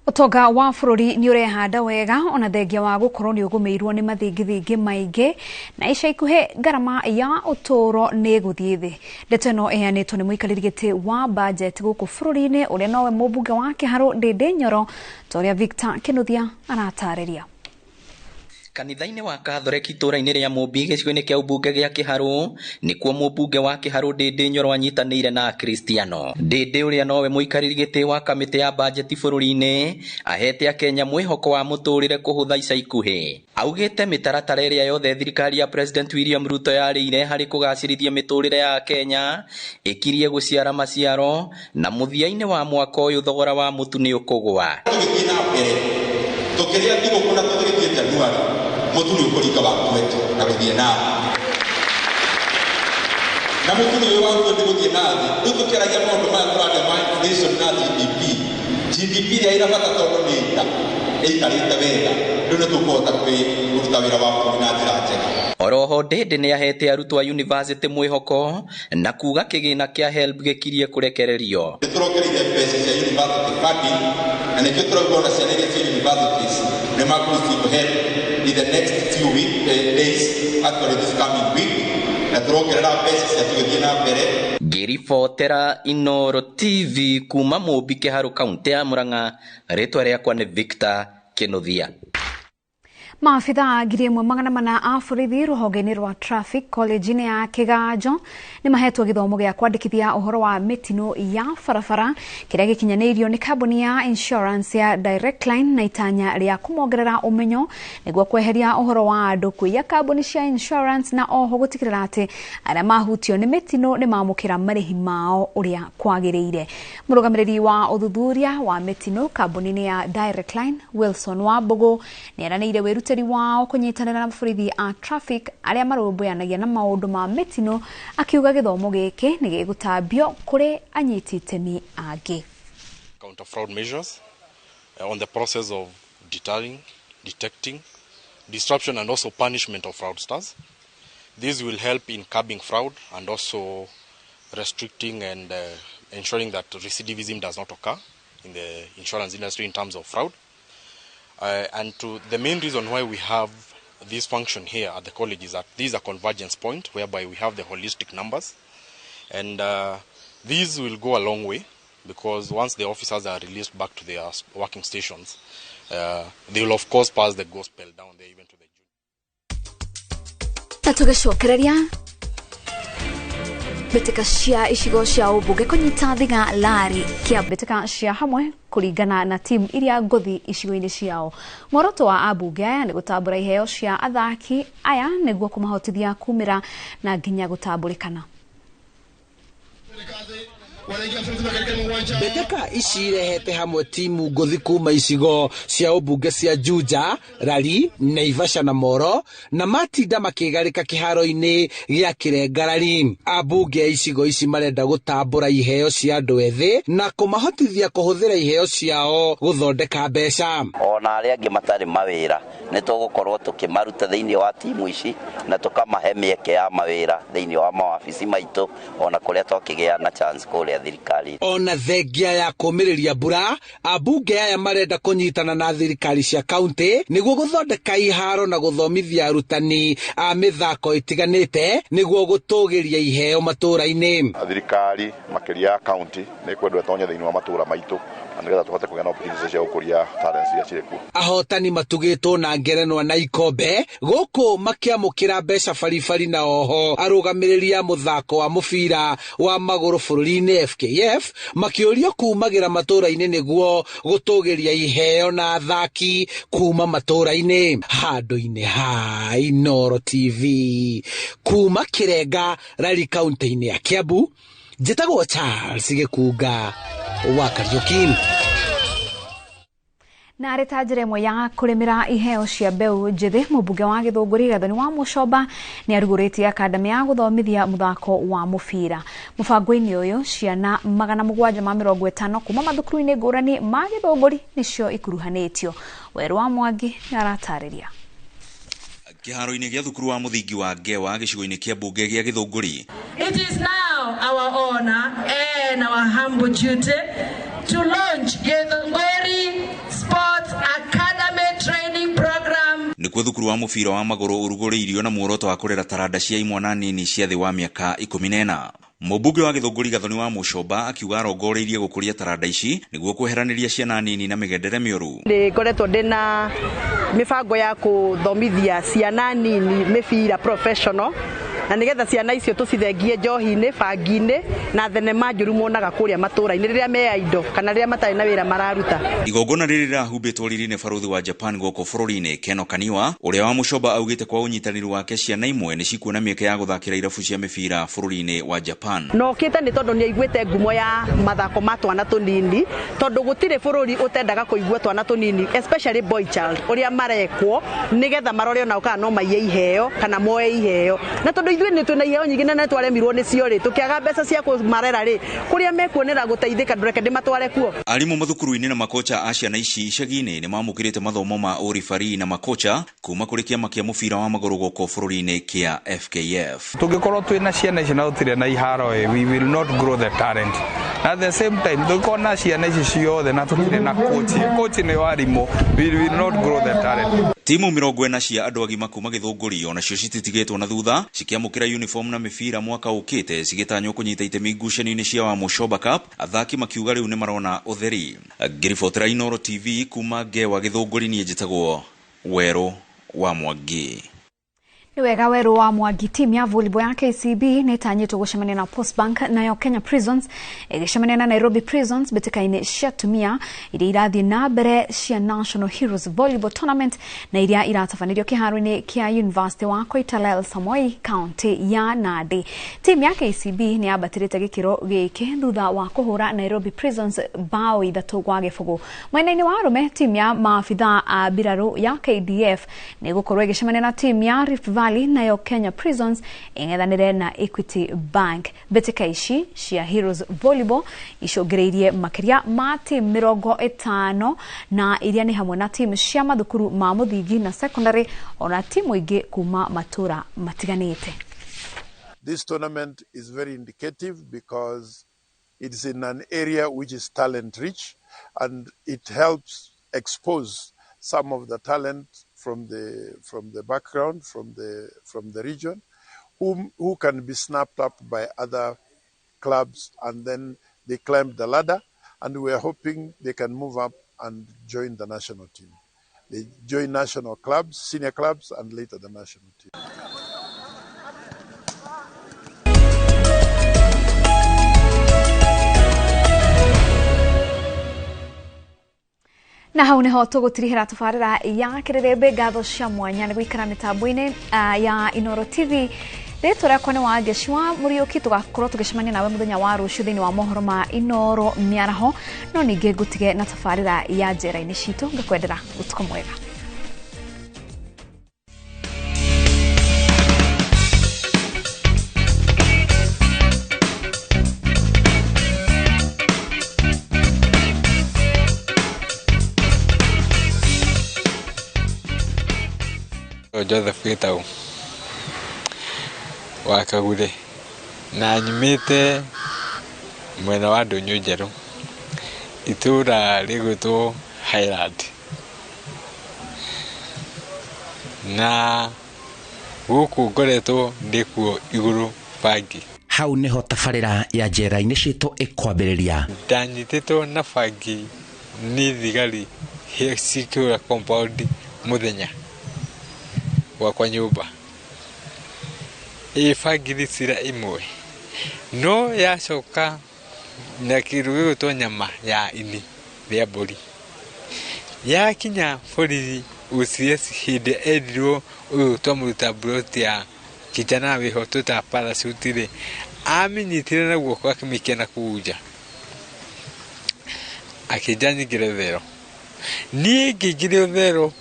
Speaker 1: Ũtonga wa bũrũri nĩ ũrehanda wega ona thengia wa gũkorwo nĩ ũgũmĩirwo nĩ mathingithingi maingĩ, na ica ikuhĩ ngarama ya ũtũũro nĩ ĩgũthiĩ thĩ. Ndeto ĩno ĩheanĩtwo nĩ mũikarĩri gĩtĩ wa budget gũkũ bũrũri-inĩ ũrĩa nowe mũmbunge wa Kĩharũ Ndĩndĩ Nyoro, ta ũrĩa Victor Kĩnuthia aratarĩria.
Speaker 26: Kanitha-inĩ wa Katholeki itũũra-inĩ rĩa Mũmbi gĩcigo-inĩ kĩa ũmbunge gĩa Kĩharũ nĩkuo mũmbunge wa Kĩharũ Ndĩndĩ Nyoro anyitanĩire na Akristiano. Ndĩndĩ ũrĩa nowe mũikarĩri gĩtĩ wa kamĩtĩ ya bajeti bũrũri-inĩ ahete Akenya mwĩhoko wa mũtũrĩre kũhũtha ica ikuhĩ. Augĩte mĩtaratara ĩrĩa yothe thirikari ya President William Ruto yarĩire harĩ kũgacĩrithia mĩtũrĩre ya Akenya ĩkirie gũciara maciaro, na mũthia-inĩ wa mwaka ũyũ thogora wa mũtu nĩ ũkũgũa.
Speaker 17: Tũkĩrĩa thigũkũ na tũgĩthiĩ Januari mũtu nĩ ũkũringa wa 20 na gũthiĩ na thĩ, na mũtu nĩ ũyũ wa 20 gũthiĩ na thĩ. Rĩu tũkĩaragia maũndũ maya tũraria ma inflation na GDP. GDP ĩrĩa ĩra bata tondũ nĩ nda ĩikarĩte wega, rĩu nĩ tũkũhota kũruta wĩra wa bũrũri na njĩra njega.
Speaker 26: Oroho Ndĩndĩ nĩ ahete arutwo a university mwĩhoko na kuga kĩgĩna kĩa HELB gĩkirie kũrekererio.
Speaker 17: Nĩ tũrongereire mbeca cia university funding, na nĩkĩo tũrauga ona ciana iria ciĩ universities nĩ makũreceive HELB in the next few days, actually this coming week, na tũrongerera mbeca cia tũgĩthiĩ na mbere.
Speaker 26: Ngĩribotera Inoro TV kuma Mũmbi Kĩharũ kaunti ya Murang'a, rĩtwa rĩakwa nĩ Victor Kĩnuthia.
Speaker 1: Maabithaa 1400 a borithi rũhonge-inĩ rwa traffic college-inĩ ya Kĩganjo nĩ mahetwo gĩthomo gĩa kwandĩkithia ũhoro wa mĩtino ya barabara kĩrĩa gĩkinyanĩirio nĩ kambuni ya insurance ya Direct Line na itanya rĩa kũmongerera ũmenyo nĩguo kweheria ũhoro wa andũ kũiya kambuni cia insurance na oho gũtigĩrĩra atĩ arĩa mahutio nĩ mĩtino nĩ mamũkĩra marĩhi mao ũrĩa kwagĩrĩire. Mũrũgamĩrĩri wa ũthuthuria wa mĩtino kambuni-inĩ ya Direct Line Wilson Wambũgũ nĩ eranĩire wĩrutĩri wao kũnyitanĩra na borithi a traffic arĩa marũmbũyanagia na maũndũ ma mĩtino, akiuga gĩthomo gĩkĩ nĩ gĩgũtambio kũrĩ anyiti itemi angĩ.
Speaker 2: Counter fraud measures on the process of deterring, detecting, disruption and also punishment of fraudsters. This will help in curbing fraud and also restricting and ensuring that recidivism does not occur in the insurance industry in terms of fraud. And to the main reason why we have this function here at the college is that this is a convergence point whereby we have the holistic numbers, and these will go a long way because once the officers are released back to their working stations, they will of course pass the gospel down there even to the
Speaker 1: Na tũgĩcokereria mbĩtĩka cia icigo cia ũmbunge kũnyita thiga Lari kĩa mbĩtĩka cia hamwe kũringana na timu iria ngũthi icigo-inĩ ciao. Muoroto wa ambunge aya nĩ gũtambũra iheo cia athaki aya nĩguo kũmahotithia kumĩra na nginya gũtambũrĩkana.
Speaker 5: Mbĩtĩka ici irehete hamwe timu ngũthi kuma icigo cia ũmbunge cia Juja, Rari, Naivasha na Moro, na matinda makĩgarĩka kĩharo-inĩ gĩa Kĩrengarari. Ambunge a icigo ici marenda gũtambũra iheo cia andũ ethĩ na kũmahotithia kũhũthĩra iheo ciao gũthondeka mbeca.
Speaker 6: Ona arĩa angĩ matarĩ mawĩra nĩ tũgũkorwo tũkĩmaruta thĩinĩ wa timu ici na tũkamahe mĩeke ya mawĩra thĩinĩ wa mawabici maitũ ona kũrĩa twakĩgĩa na chance kũrĩa thirikari.
Speaker 5: Ona thengia ya kũmĩrĩria mbura, ambunge aya marenda kũnyitana na thirikari cia kaunti nĩguo gũthondeka iharo na gũthomithia arutani a mĩthako ĩtiganĩte nĩguo gũtũgĩria iheo matũũra-inĩ.
Speaker 7: Thirikari makĩria ya kaunti nĩ kwendwo ĩtonye thĩinĩ wa matũũra maitũ na nĩgetha tũhote kũgĩa na opportunities cia gũkũria talents iria cirĩ kuo.
Speaker 5: Ahotani matugĩtwo na ngerenwa na ikombe gũkũ makĩamũkĩra mbeca baribari, na oho arũgamĩrĩri a mũthako wa mũbira wa magũrũ bũrũri-inĩ FKF makĩũrio kumagĩra matũũra-inĩ nĩguo gũtũgĩria iheo na athaki kuma matũũra-inĩ. Handũ-inĩ ha Inooro TV kuma Kĩrenga, Rari, kaunti-inĩ ya Kiambu, njĩtagwo Charles Gĩkunga wa Kariuki.
Speaker 1: Na arĩ ta njĩra ĩmwe ya kũrĩmĩra iheo cia mbeũ njĩthĩ, mũmbunge wa Gĩthũngũri Gathoni wa Mũcomba nĩ arugũrĩtie akademi ya gũthomithia mũthako wa mũbira. Mũbango-inĩ ũyũ ciana 750 kuma mathukuru-inĩ ngũrani ma Gĩthũngũri nĩcio ikuruhanĩtio. Werũ wa Mwangi nĩ aratarĩria.
Speaker 8: Kĩharo-inĩ gĩa thukuru wa mũthingi wa Ngewa gĩcigo-inĩ kĩa mbunge gĩa Gĩthũngũri.
Speaker 9: It is now our honor and our humble duty to launch Githunguri Sports Academy Training Program.
Speaker 8: Nĩkuo thukuru wa mũbira wa magũrũ ũrugũrĩirio na muoroto wa kũrera taranda cia imwana nini cia thĩ wa mĩaka 14. Mũmbunge wa Gĩthũngũri Gathoni wa Mũcomba akiuga arongoreirie gũkũria taranda ici nĩguo kweheranĩria ciana nini na mĩgendere mĩũru.
Speaker 27: Nĩ ngoretwo ndĩna mĩbango ya kũthomithia ciana nini mĩbira professional, na nĩgetha ciana icio tũcithengie njohi-inĩ, bangi-inĩ na thenema njũru monaga kũrĩa matũũra-inĩ rĩrĩa me indo kana rĩrĩa matarĩ na wĩra mararuta.
Speaker 8: Igongona rĩrĩ rĩrahumbĩtwo riri nĩ barũthi wa Japan gũkũ bũrũri-inĩ Ken Kaniwa, ũrĩa wa Mũcomba augĩte kwa ũnyitanĩri wake ciana imwe nĩ cikuona mĩeke ya gũthakĩra irabu cia mĩbira bũrũri-inĩ wa Japan.
Speaker 27: Na okĩte nĩ tondũ nĩ aiguĩte ngumo ya mathako ma twana tũnini, tondũ gũtirĩ bũrũri ũtendaga kũigua twana tũnini, especially boy child, ũrĩa marekwo nĩgetha marore onao kana no maiye iheo kana moe iheo, na tondũ ithuĩ nĩ twĩna iheo nyingĩ na nĩ twaremirwo nĩcio rĩ, tũkĩaga mbeca cia kũmarera rĩ, kũrĩa mekuonera gũteithĩka ndũreke ndĩmatware kuo.
Speaker 8: Arimũ mathukuru-inĩ na makocha a ciana ici icagi-inĩ nĩ mamũkĩrĩte mathomo ma ũribari na makocha kuma kũrĩ kĩama kĩa mũbira wa magũrũ gũkũ bũrũri-inĩ kĩa FKF.
Speaker 28: Tũngĩkorwo twĩna ciana ici na tũtirĩ na iharo ĩ, we will not grow the talent. At the same time tũngĩkorwo na ciana ici ciothe na tũtirĩ na coach, coach nĩ arimũ, we will not grow the talent.
Speaker 8: Timu 40 cia andũ agima kuma Gĩthũngũri onacio cititigĩtwo na thutha cikĩamũkĩra uniform na mĩbira mwaka ũkĩte cigĩtanywo kũnyita itemi ngucanio-inĩ cia wa Mũcomba Cup. Athaki makiuga rĩu nĩ marona ũtheri. Ngĩribotera Inooro TV kuma Ngewa Gĩthũngũri, niĩ njĩtagwo Werũ wa Mwangi.
Speaker 1: Nĩ wega Werũ wa Mwangi. Timu ya volleyball ya KCB nĩ ĩtanyĩtwo gũcemania na Post Bank, nayo Kenya Prisons ĩgĩcemania na Nairobi Prisons mbĩtĩka-inĩ cia atumia iria irathiĩ na mbere cia National Heroes Volleyball Tournament na iria iratabanĩrio kĩharo-inĩ kĩa University wa Koitalel Samoei, kaunti ya Nandi. Timu ya KCB nĩ yambatĩrĩte gĩkĩro gĩkĩ thutha wa kũhũra Nairobi Prisons bao 3-0. Mwena-inĩ wa arũme, timu ya maabitha a mbirarũ ya KDF nĩ ĩgũkorwo ĩgĩcemania na timu ya Rift Valley, nayo Kenya Prisons ing'ethanĩre na Equity Bank. Mbĩtĩka ici cia Heroes Volleyball icũngĩrĩirie makĩria ma timu 50 na iria nĩ hamwe na timu cia mathukuru ma mũthingi na secondary ona timu ingĩ kuma matũra matiganĩte.
Speaker 3: This tournament is very indicative because it's in an area which is talent rich, and it helps expose some of the talent from the background, from the region, who can be snapped up by other clubs, and then they climb the ladder, and we are hoping they can move up and join the national team. They join national clubs, senior clubs, and later the national team.
Speaker 1: Na hau niho tũgũtirihĩra tabarĩra ya kĩrĩrĩmbĩ. Ngatho cia mwanya nĩ gũikara mĩtambo-inĩ ya Inooro TV. Rĩtwa rĩakwa nĩ Wangeci wa Mũriũki. Tũgakorwo tũgĩcemania nawe mũthenya wa rũciũ thĩinĩ wa mohoro ma Inooro mĩaraho, no ningĩ ngũtige na tabarĩra ya njera-inĩ citũ. Ngakwendera ũtukũ mwega.
Speaker 10: Joseph Gitau wa Kagure, na nyumĩte mwena wa Ndũnyũ Njerũ, itũra rĩgwĩtwo Highland, na gũkũ ngoretwo ndĩkuo igũrũ bangi.
Speaker 11: Hau niho tabarĩra ya njera-inĩ citũ ĩkwambĩrĩria.
Speaker 10: Ndanyitĩtwo na bangi nĩ thigari cikĩũra compound mũthenya gwakwa nyũmba. Ĩ bangi cira imwe no yacoka na kĩndũ gĩgwĩtwo nyama ya ini rĩa mbũri. Yakinya borithi OCS hĩndĩ erirwo ũyũ twamũruta mburoti ya kijana wĩho twĩtaga parachute rĩ, amĩnyitire na guoko akĩmĩikia na kũu nja, akĩnja nyingĩre thero. Niĩ ngĩingĩrio thero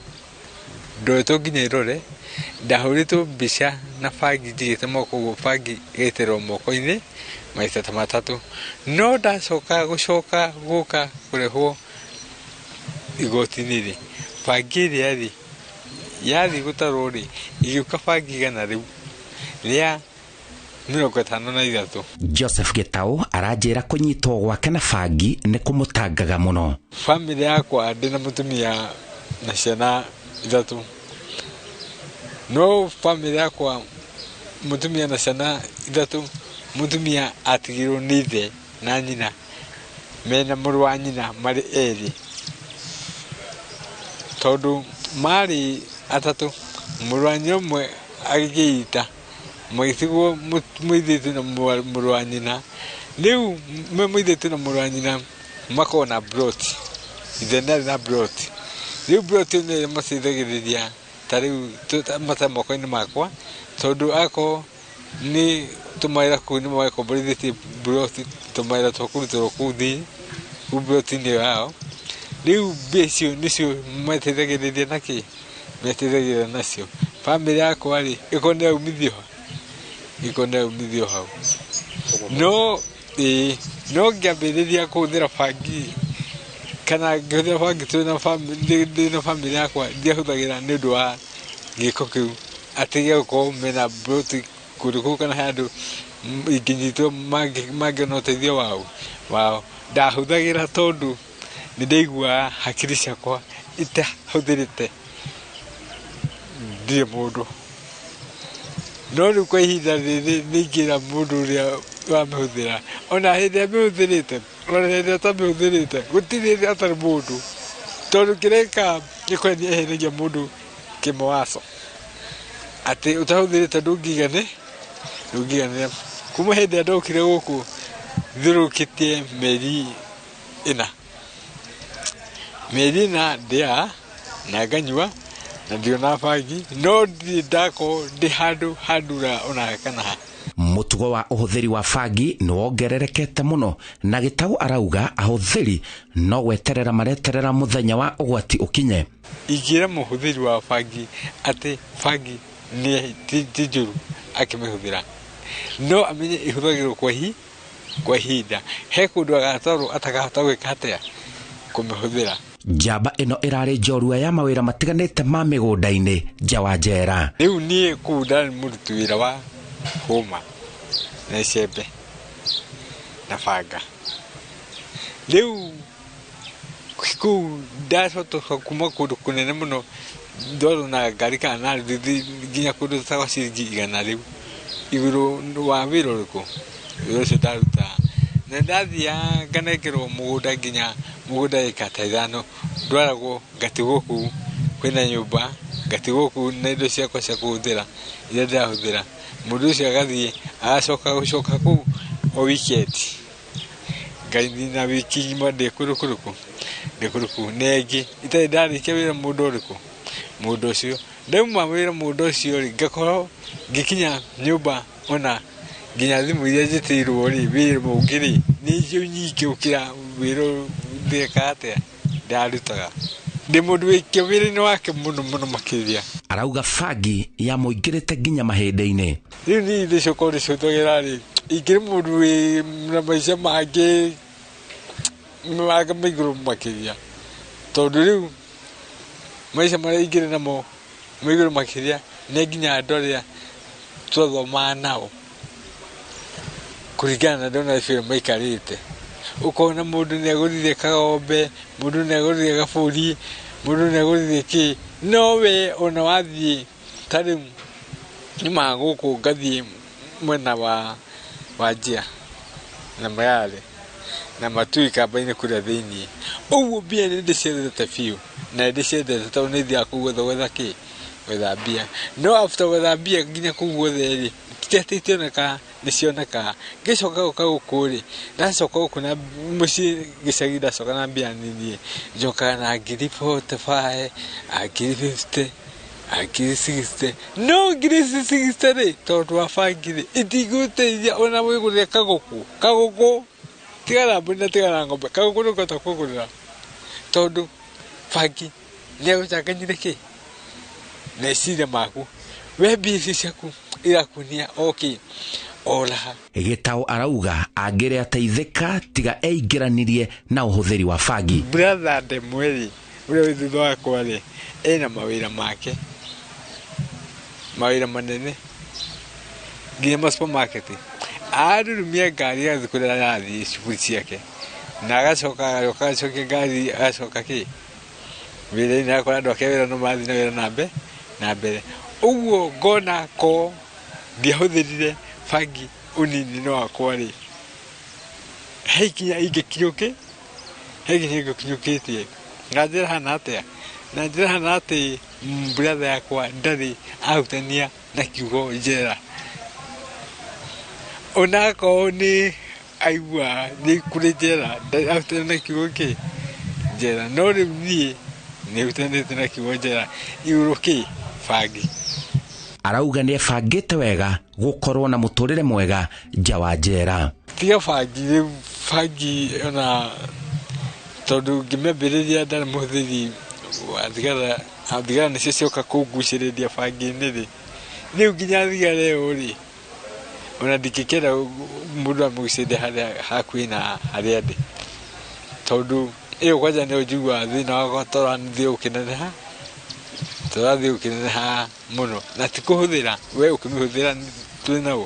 Speaker 10: ndoetwo nginya irore, ndahũrĩtwo mbica na bangi njigĩte moko ũguo, bangi ĩgaitĩrwo moko-inĩ maita ta matatũ. No ndacoka gũcoka gũka kũrehwo igoti-inĩ rĩ, bangi ĩrĩa rĩ yathiĩ gũtarwo rĩ, ĩgĩũka bangi 100 rĩu rĩa 53.
Speaker 11: Joseph Gitau aranjĩra kũnyitwo gwake na bangi nĩ kũmũtangaga mũno.
Speaker 10: Bamĩrĩ yakwa ndĩna mũtumia na ciana 3. No bamĩrĩ yakwa mũtumia na ciana 3, mũtumia atigirwo nĩ ithe na nyina mena mũrũ wa nyina marĩ erĩ, tondũ marĩ atatũ, mũrũ wa nyina ũmwe agĩkĩita, magĩtigwo mũirĩtu na mũrũ wa nyina. Rĩu me mũirĩtu na mũrũ wa nyina makoragwo na mburoti, ithe nĩarĩ na mburoti. Rĩu mburoti nĩ mateithagĩrĩria ta rĩu mata moko-inĩ makwa, tondũ akorwo nĩ tũmawĩra kũu nĩ makomborithĩtie mburoti, tũmawĩra twa kũrutĩrwo kũu thĩinĩ, kũu mburoti-inĩ ĩyo yao. Rĩu mbia icio nĩcio mateithagĩrĩria na kĩ? Mateithagĩrĩria nacio. Bamĩrĩ yakwa rĩ, ĩkorwo nĩ yaumithio, ĩkorwo nĩ yaumithio hau. No no ngĩambĩrĩria kũhũthĩra bangi kana ngĩhũthĩra bangi ndĩ na bamĩrĩ yakwa, ndiahũthagĩra nĩ ũndũ wa gĩko kĩu atĩ gĩa gũkorwo mena mburoti kũndũ kũu kana handũ ingĩnyitwo mangĩona ũteithio wao. Ndahũthagĩra tondũ nĩ ndaiguaga hakiri ciakwa itahũthĩrĩte, ndirĩ mũndũ. No rĩu kwa ihinda rĩrĩ nĩ ingĩra mũndũ ũrĩa wamĩhũthĩra, ona hĩndĩ ĩrĩa amĩhũthĩrĩte, ona hĩndĩ ĩrĩa atamĩhũthĩrĩte, gũtirĩ hĩndĩ atarĩ mũndũ, tondũ kĩrĩa ĩkaga nĩ kwendia ĩhenagia mũndũ. Kĩmawaco atĩ ũtahũthĩrĩte ndũngĩiganĩra kuma hĩndĩ ĩrĩa ndokire gũkũ thiũrũrũkĩtie mĩeri ĩna ndĩaga na nganyua na ndionaga bangi no ndirĩ ndakorwo ndĩ handũ handura ona kana ha.
Speaker 11: Mũtugo wa ũhũthĩri wa bangi nĩ wongererekete mũno na Gĩtaũ arauga ahũthĩri no gweterera mareterera mũthenya wa ũgwati ũkinye.
Speaker 10: Ingĩra mũhũthĩri wa bangi atĩ bangi nĩ ti njũru akĩmĩhũthĩra no amenye ĩhũthagĩrwo kwa ihinda he kũndũ agatwarwo atakahota gwĩka atĩa kũmĩhũthĩra.
Speaker 11: Njamba ĩno ĩrarĩ njorua ya mawĩra matiganĩte ma mĩgũnda-inĩ nja wa njera.
Speaker 10: Rĩu niĩ kũu ndarĩ mũruti wĩra wa hũma na icembe na banga. Rĩu kũu ndacoka kuma kũndũ kũnene mũno ndwarwo na ngari kana na nduthi nginya kũndũ ta gwa ciringi 100 rĩu igũrũ wa wĩra ũrĩkũ wĩra ũcio ndarutaga na ndathiaga nganengerwo mũgũnda nginya mũgũnda ĩka ta 5 ndwaragwo ngatigwo kũu kwĩna nyũmba ngatigwo kũu na indo ciakwa cia kũhũthĩra iria ndĩrahũthĩra mũndũ ũcio agathiĩ agacoka gũcoka kũu o weekend ngathiĩ na wiki ng'ima ndĩ kũndũ kũrĩkũ ndĩ kũndũ kũu na ĩngĩ itarĩ ndarĩkia wĩra mũndũ ũrĩkũ mũndũ ũcio ndauma wĩra mũndũ ũcio rĩ ngakorwo ngĩkinya nyũmba ona nginya thimũ iria njĩtĩirwo rĩ wĩra ũngĩ rĩ nĩ icio nyingĩ gũkĩra wĩra ndĩreka atĩa ndarutaga ndĩ mũndũ wĩkio wĩra-inĩ wake mũno mũno makĩria.
Speaker 11: Arauga bangi yamũingĩrĩte nginya mahĩndĩ-inĩ.
Speaker 10: Rĩu niĩ indo icio korwo ndĩcihũthagĩra rĩ ingĩrĩ mũndũ wĩ na maica mangĩ ma igũrũ makĩria tondũ rĩu maica marĩa ingĩrĩ namo ma igũrũ makĩria nĩ nginya andũ arĩa twathomaga nao kũringana na ndona biũ maikarĩte ũkona mũndũ nĩ agũrire kagombe mũndũ nĩ agũrire gabũri mũndũ nĩ agũrire kĩ no we ona wathiĩ ta rĩu nyumaga gũkũ ngathiĩ mwena wa Njia na Mayale na Matui kamba-inĩ kũrĩa thĩiniĩ ũguo mbia nĩ ndĩciendete biũ na ndĩciendete tondũ nĩ thiaga kũu guothe gwetha kĩ gwetha mbia no after gwetha mbia nginya kũu guothe rĩ ti atĩ itionekaga nĩ cionekaga ngĩcoka gũka gũkũ rĩ ndacoka gũkũ na mũciĩ gĩcagi ndacoka na mbia nini njokaga na ngiri 45 ngiri 50 ngiri 60 no ngiri 60 rĩ tondũ wa bangi rĩ itingĩgũteithia ona wĩgũrĩre kagũkũ tigana mbũri na tigana ng'ombe kagũkũ ndũngĩhota kũgũrĩra tondũ bangi nĩ egũcanganyire kĩ meciria maku we mbia icio ciaku irakunia o kĩ o raha.
Speaker 11: Gĩtaũ arauga angĩrĩ ateithĩka tiga eingĩranirie na ũhũthĩri wa bangi.
Speaker 10: Brother Ndemwe rĩ ũrĩa wĩ thutha wakwa rĩ ena mawĩra make mawĩra manene nginya ma supermarket arurumia ngari agathiĩ kũrĩa arathiĩ cukuru ciake na agacoka agoka agacokia ngari agacoka kĩ wĩra-inĩ akora andũ ake wĩra no marathiĩ na wĩra na mbere ũguo ngona ko ndiahũthĩrire bangi ũnini-inĩ wakwa rĩ he ikinya ingĩkinyũkĩtie na njĩra hana atĩa na njĩra hana atĩ brother yakwa ndarĩ ahutania na kiugo njera onakorwo nĩ aigua nĩ kũrĩ njera ndarĩ ahutania na kiugo kĩ njera no rĩu niĩ nĩ hutanĩte na kiugo njera igũrũ kĩ bangi.
Speaker 11: Arauga nĩ ebangĩte wega gũkorwo na mũtũrĩre mwega nja wa njera.
Speaker 10: Tiga bangi rĩu bangi ona tondũ ngĩmĩambĩrĩria ndarĩ mũhũthĩri wa thigara thigara nĩcio cioka kũngucĩrĩria bangi-inĩ rĩ rĩu nginya thigara ĩyo rĩ ona ndingĩkenda mũndũ amũgucĩrĩrie harĩa hakuhĩ na harĩa ndĩ tondũ ĩyo kwanja nĩyo njiguaga thĩna wakwa tũrathiĩ ũkĩneneha mũno na ti kũhũthĩra we ũkĩmĩhũthĩra twĩ naũ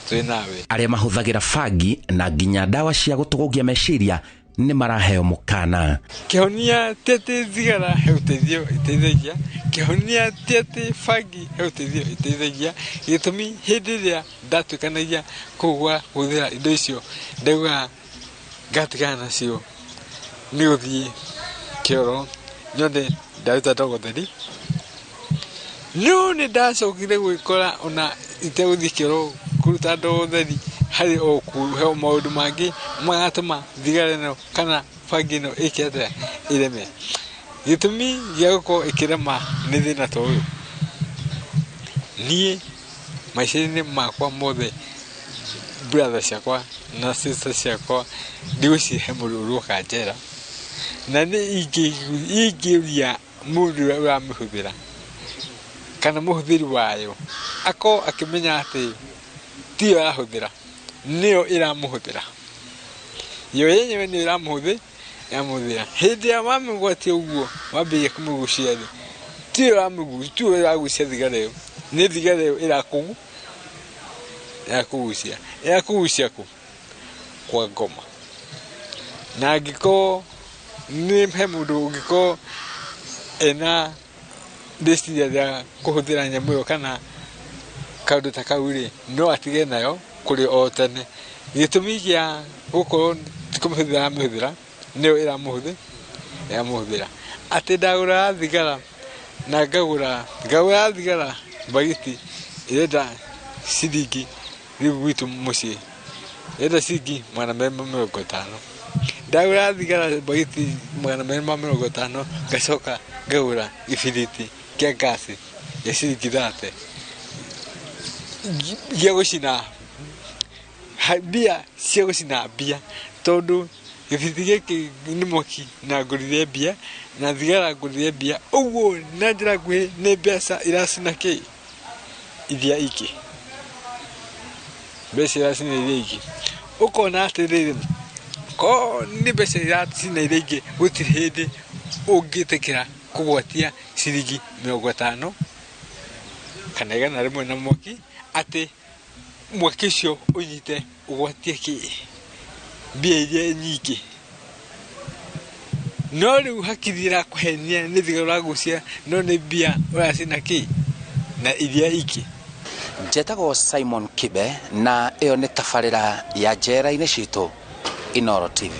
Speaker 10: twĩ nawe.
Speaker 11: Arĩa mahũthagĩra bangi na nginya ndawa cia gũtũgũgia meciria nĩ maraheo mũkana.
Speaker 10: Kĩhonia ti atĩ thigara he ũteithio ĩteithagia kĩhonia ti atĩ bangi he ũteithio ĩteithagia gĩtũmi hĩndĩ ĩrĩa ndatuĩkanagia kũu gwa kũhũthĩra indo icio ndaugaga ngatigana nacio nĩ gũthiĩ kĩoro nyone ndaruta ndogo theri No nĩ ndacokire gwĩkora ona itegũthiĩ kĩoro kũruta ndogo theri harĩ o kũhe maũndũ mangĩ magatũma thigara ĩno kana bangi ĩno ĩke atĩa ĩreme. Gĩtũmi gĩa gũkorwo ĩkĩrema nĩ thĩna ta ũyũ. Niĩ maica-inĩ makwa mothe brother ciakwa na sister ciakwa ndigũcihe mũndũ ũroka njera na nĩ ingĩũria mũndũ ũrĩa ũramĩhũthĩra kana mũhũthĩri wayo akorwo akĩmenya atĩ tiyo arahũthĩra nĩyo ĩramũhũthĩra yo yenyewe nĩyo ĩramũhũthĩra hĩndĩ ĩrĩa wamĩgwatia ũguo wambĩrĩria kũmĩgucia rĩ tiyo ĩragucia thigara ĩyo nĩ thigara ĩyo ĩrakũgucia ĩrakũgucia kũ kwa ngoma na angĩkorwo nĩ he mũndũ ũngĩkorwo ena rĩciria rĩa kũhũthĩra nyamũ ĩyo kana kaũndũ ta kau rĩ no atige nayo kũrĩ o tene gĩtũmi gĩa gũkorwo ti kũmĩhũthĩra aramĩhũthĩra nĩyo ĩramũhũthĩra atĩ ndagũraga thigara na ngagũra thigara mbagiti ĩrenda ciringi rĩu gwitũ mũciĩ ĩrenda ciringi 250 ndagũra thigara mbagiti 250 ngacoka ngagũra gĩbiriti kĩa ngasi ya ciringi 30 gĩa gũcina mbia cia gũcina mbia tondũ gĩbiriti gĩkĩ nĩ mwaki na ngũrire mbia na thigara ngũrire mbia ũguo na njĩra nguhĩ nĩ mbeca iracina kĩ iria ingĩ mbeca iracina iria ingĩ ũkona atĩrĩrĩ ko nĩ mbeca iracina iria ingĩ gũtirĩ hĩndĩ ũngĩtĩkĩra kũgwatia ciringi 50 kana 100 na mwaki atĩ mwaki ũcio ũnyite ũgwatie kĩ mbia iria nyingĩ no rĩu hakiri ĩrakũhenia nĩ thigara ũragucia no nĩ mbia ũracina kĩ na iria ingĩ.
Speaker 11: Njetagwo Simon Kibe na ĩyo nĩ tabarĩra ya njera-inĩ citũ Inooro TV.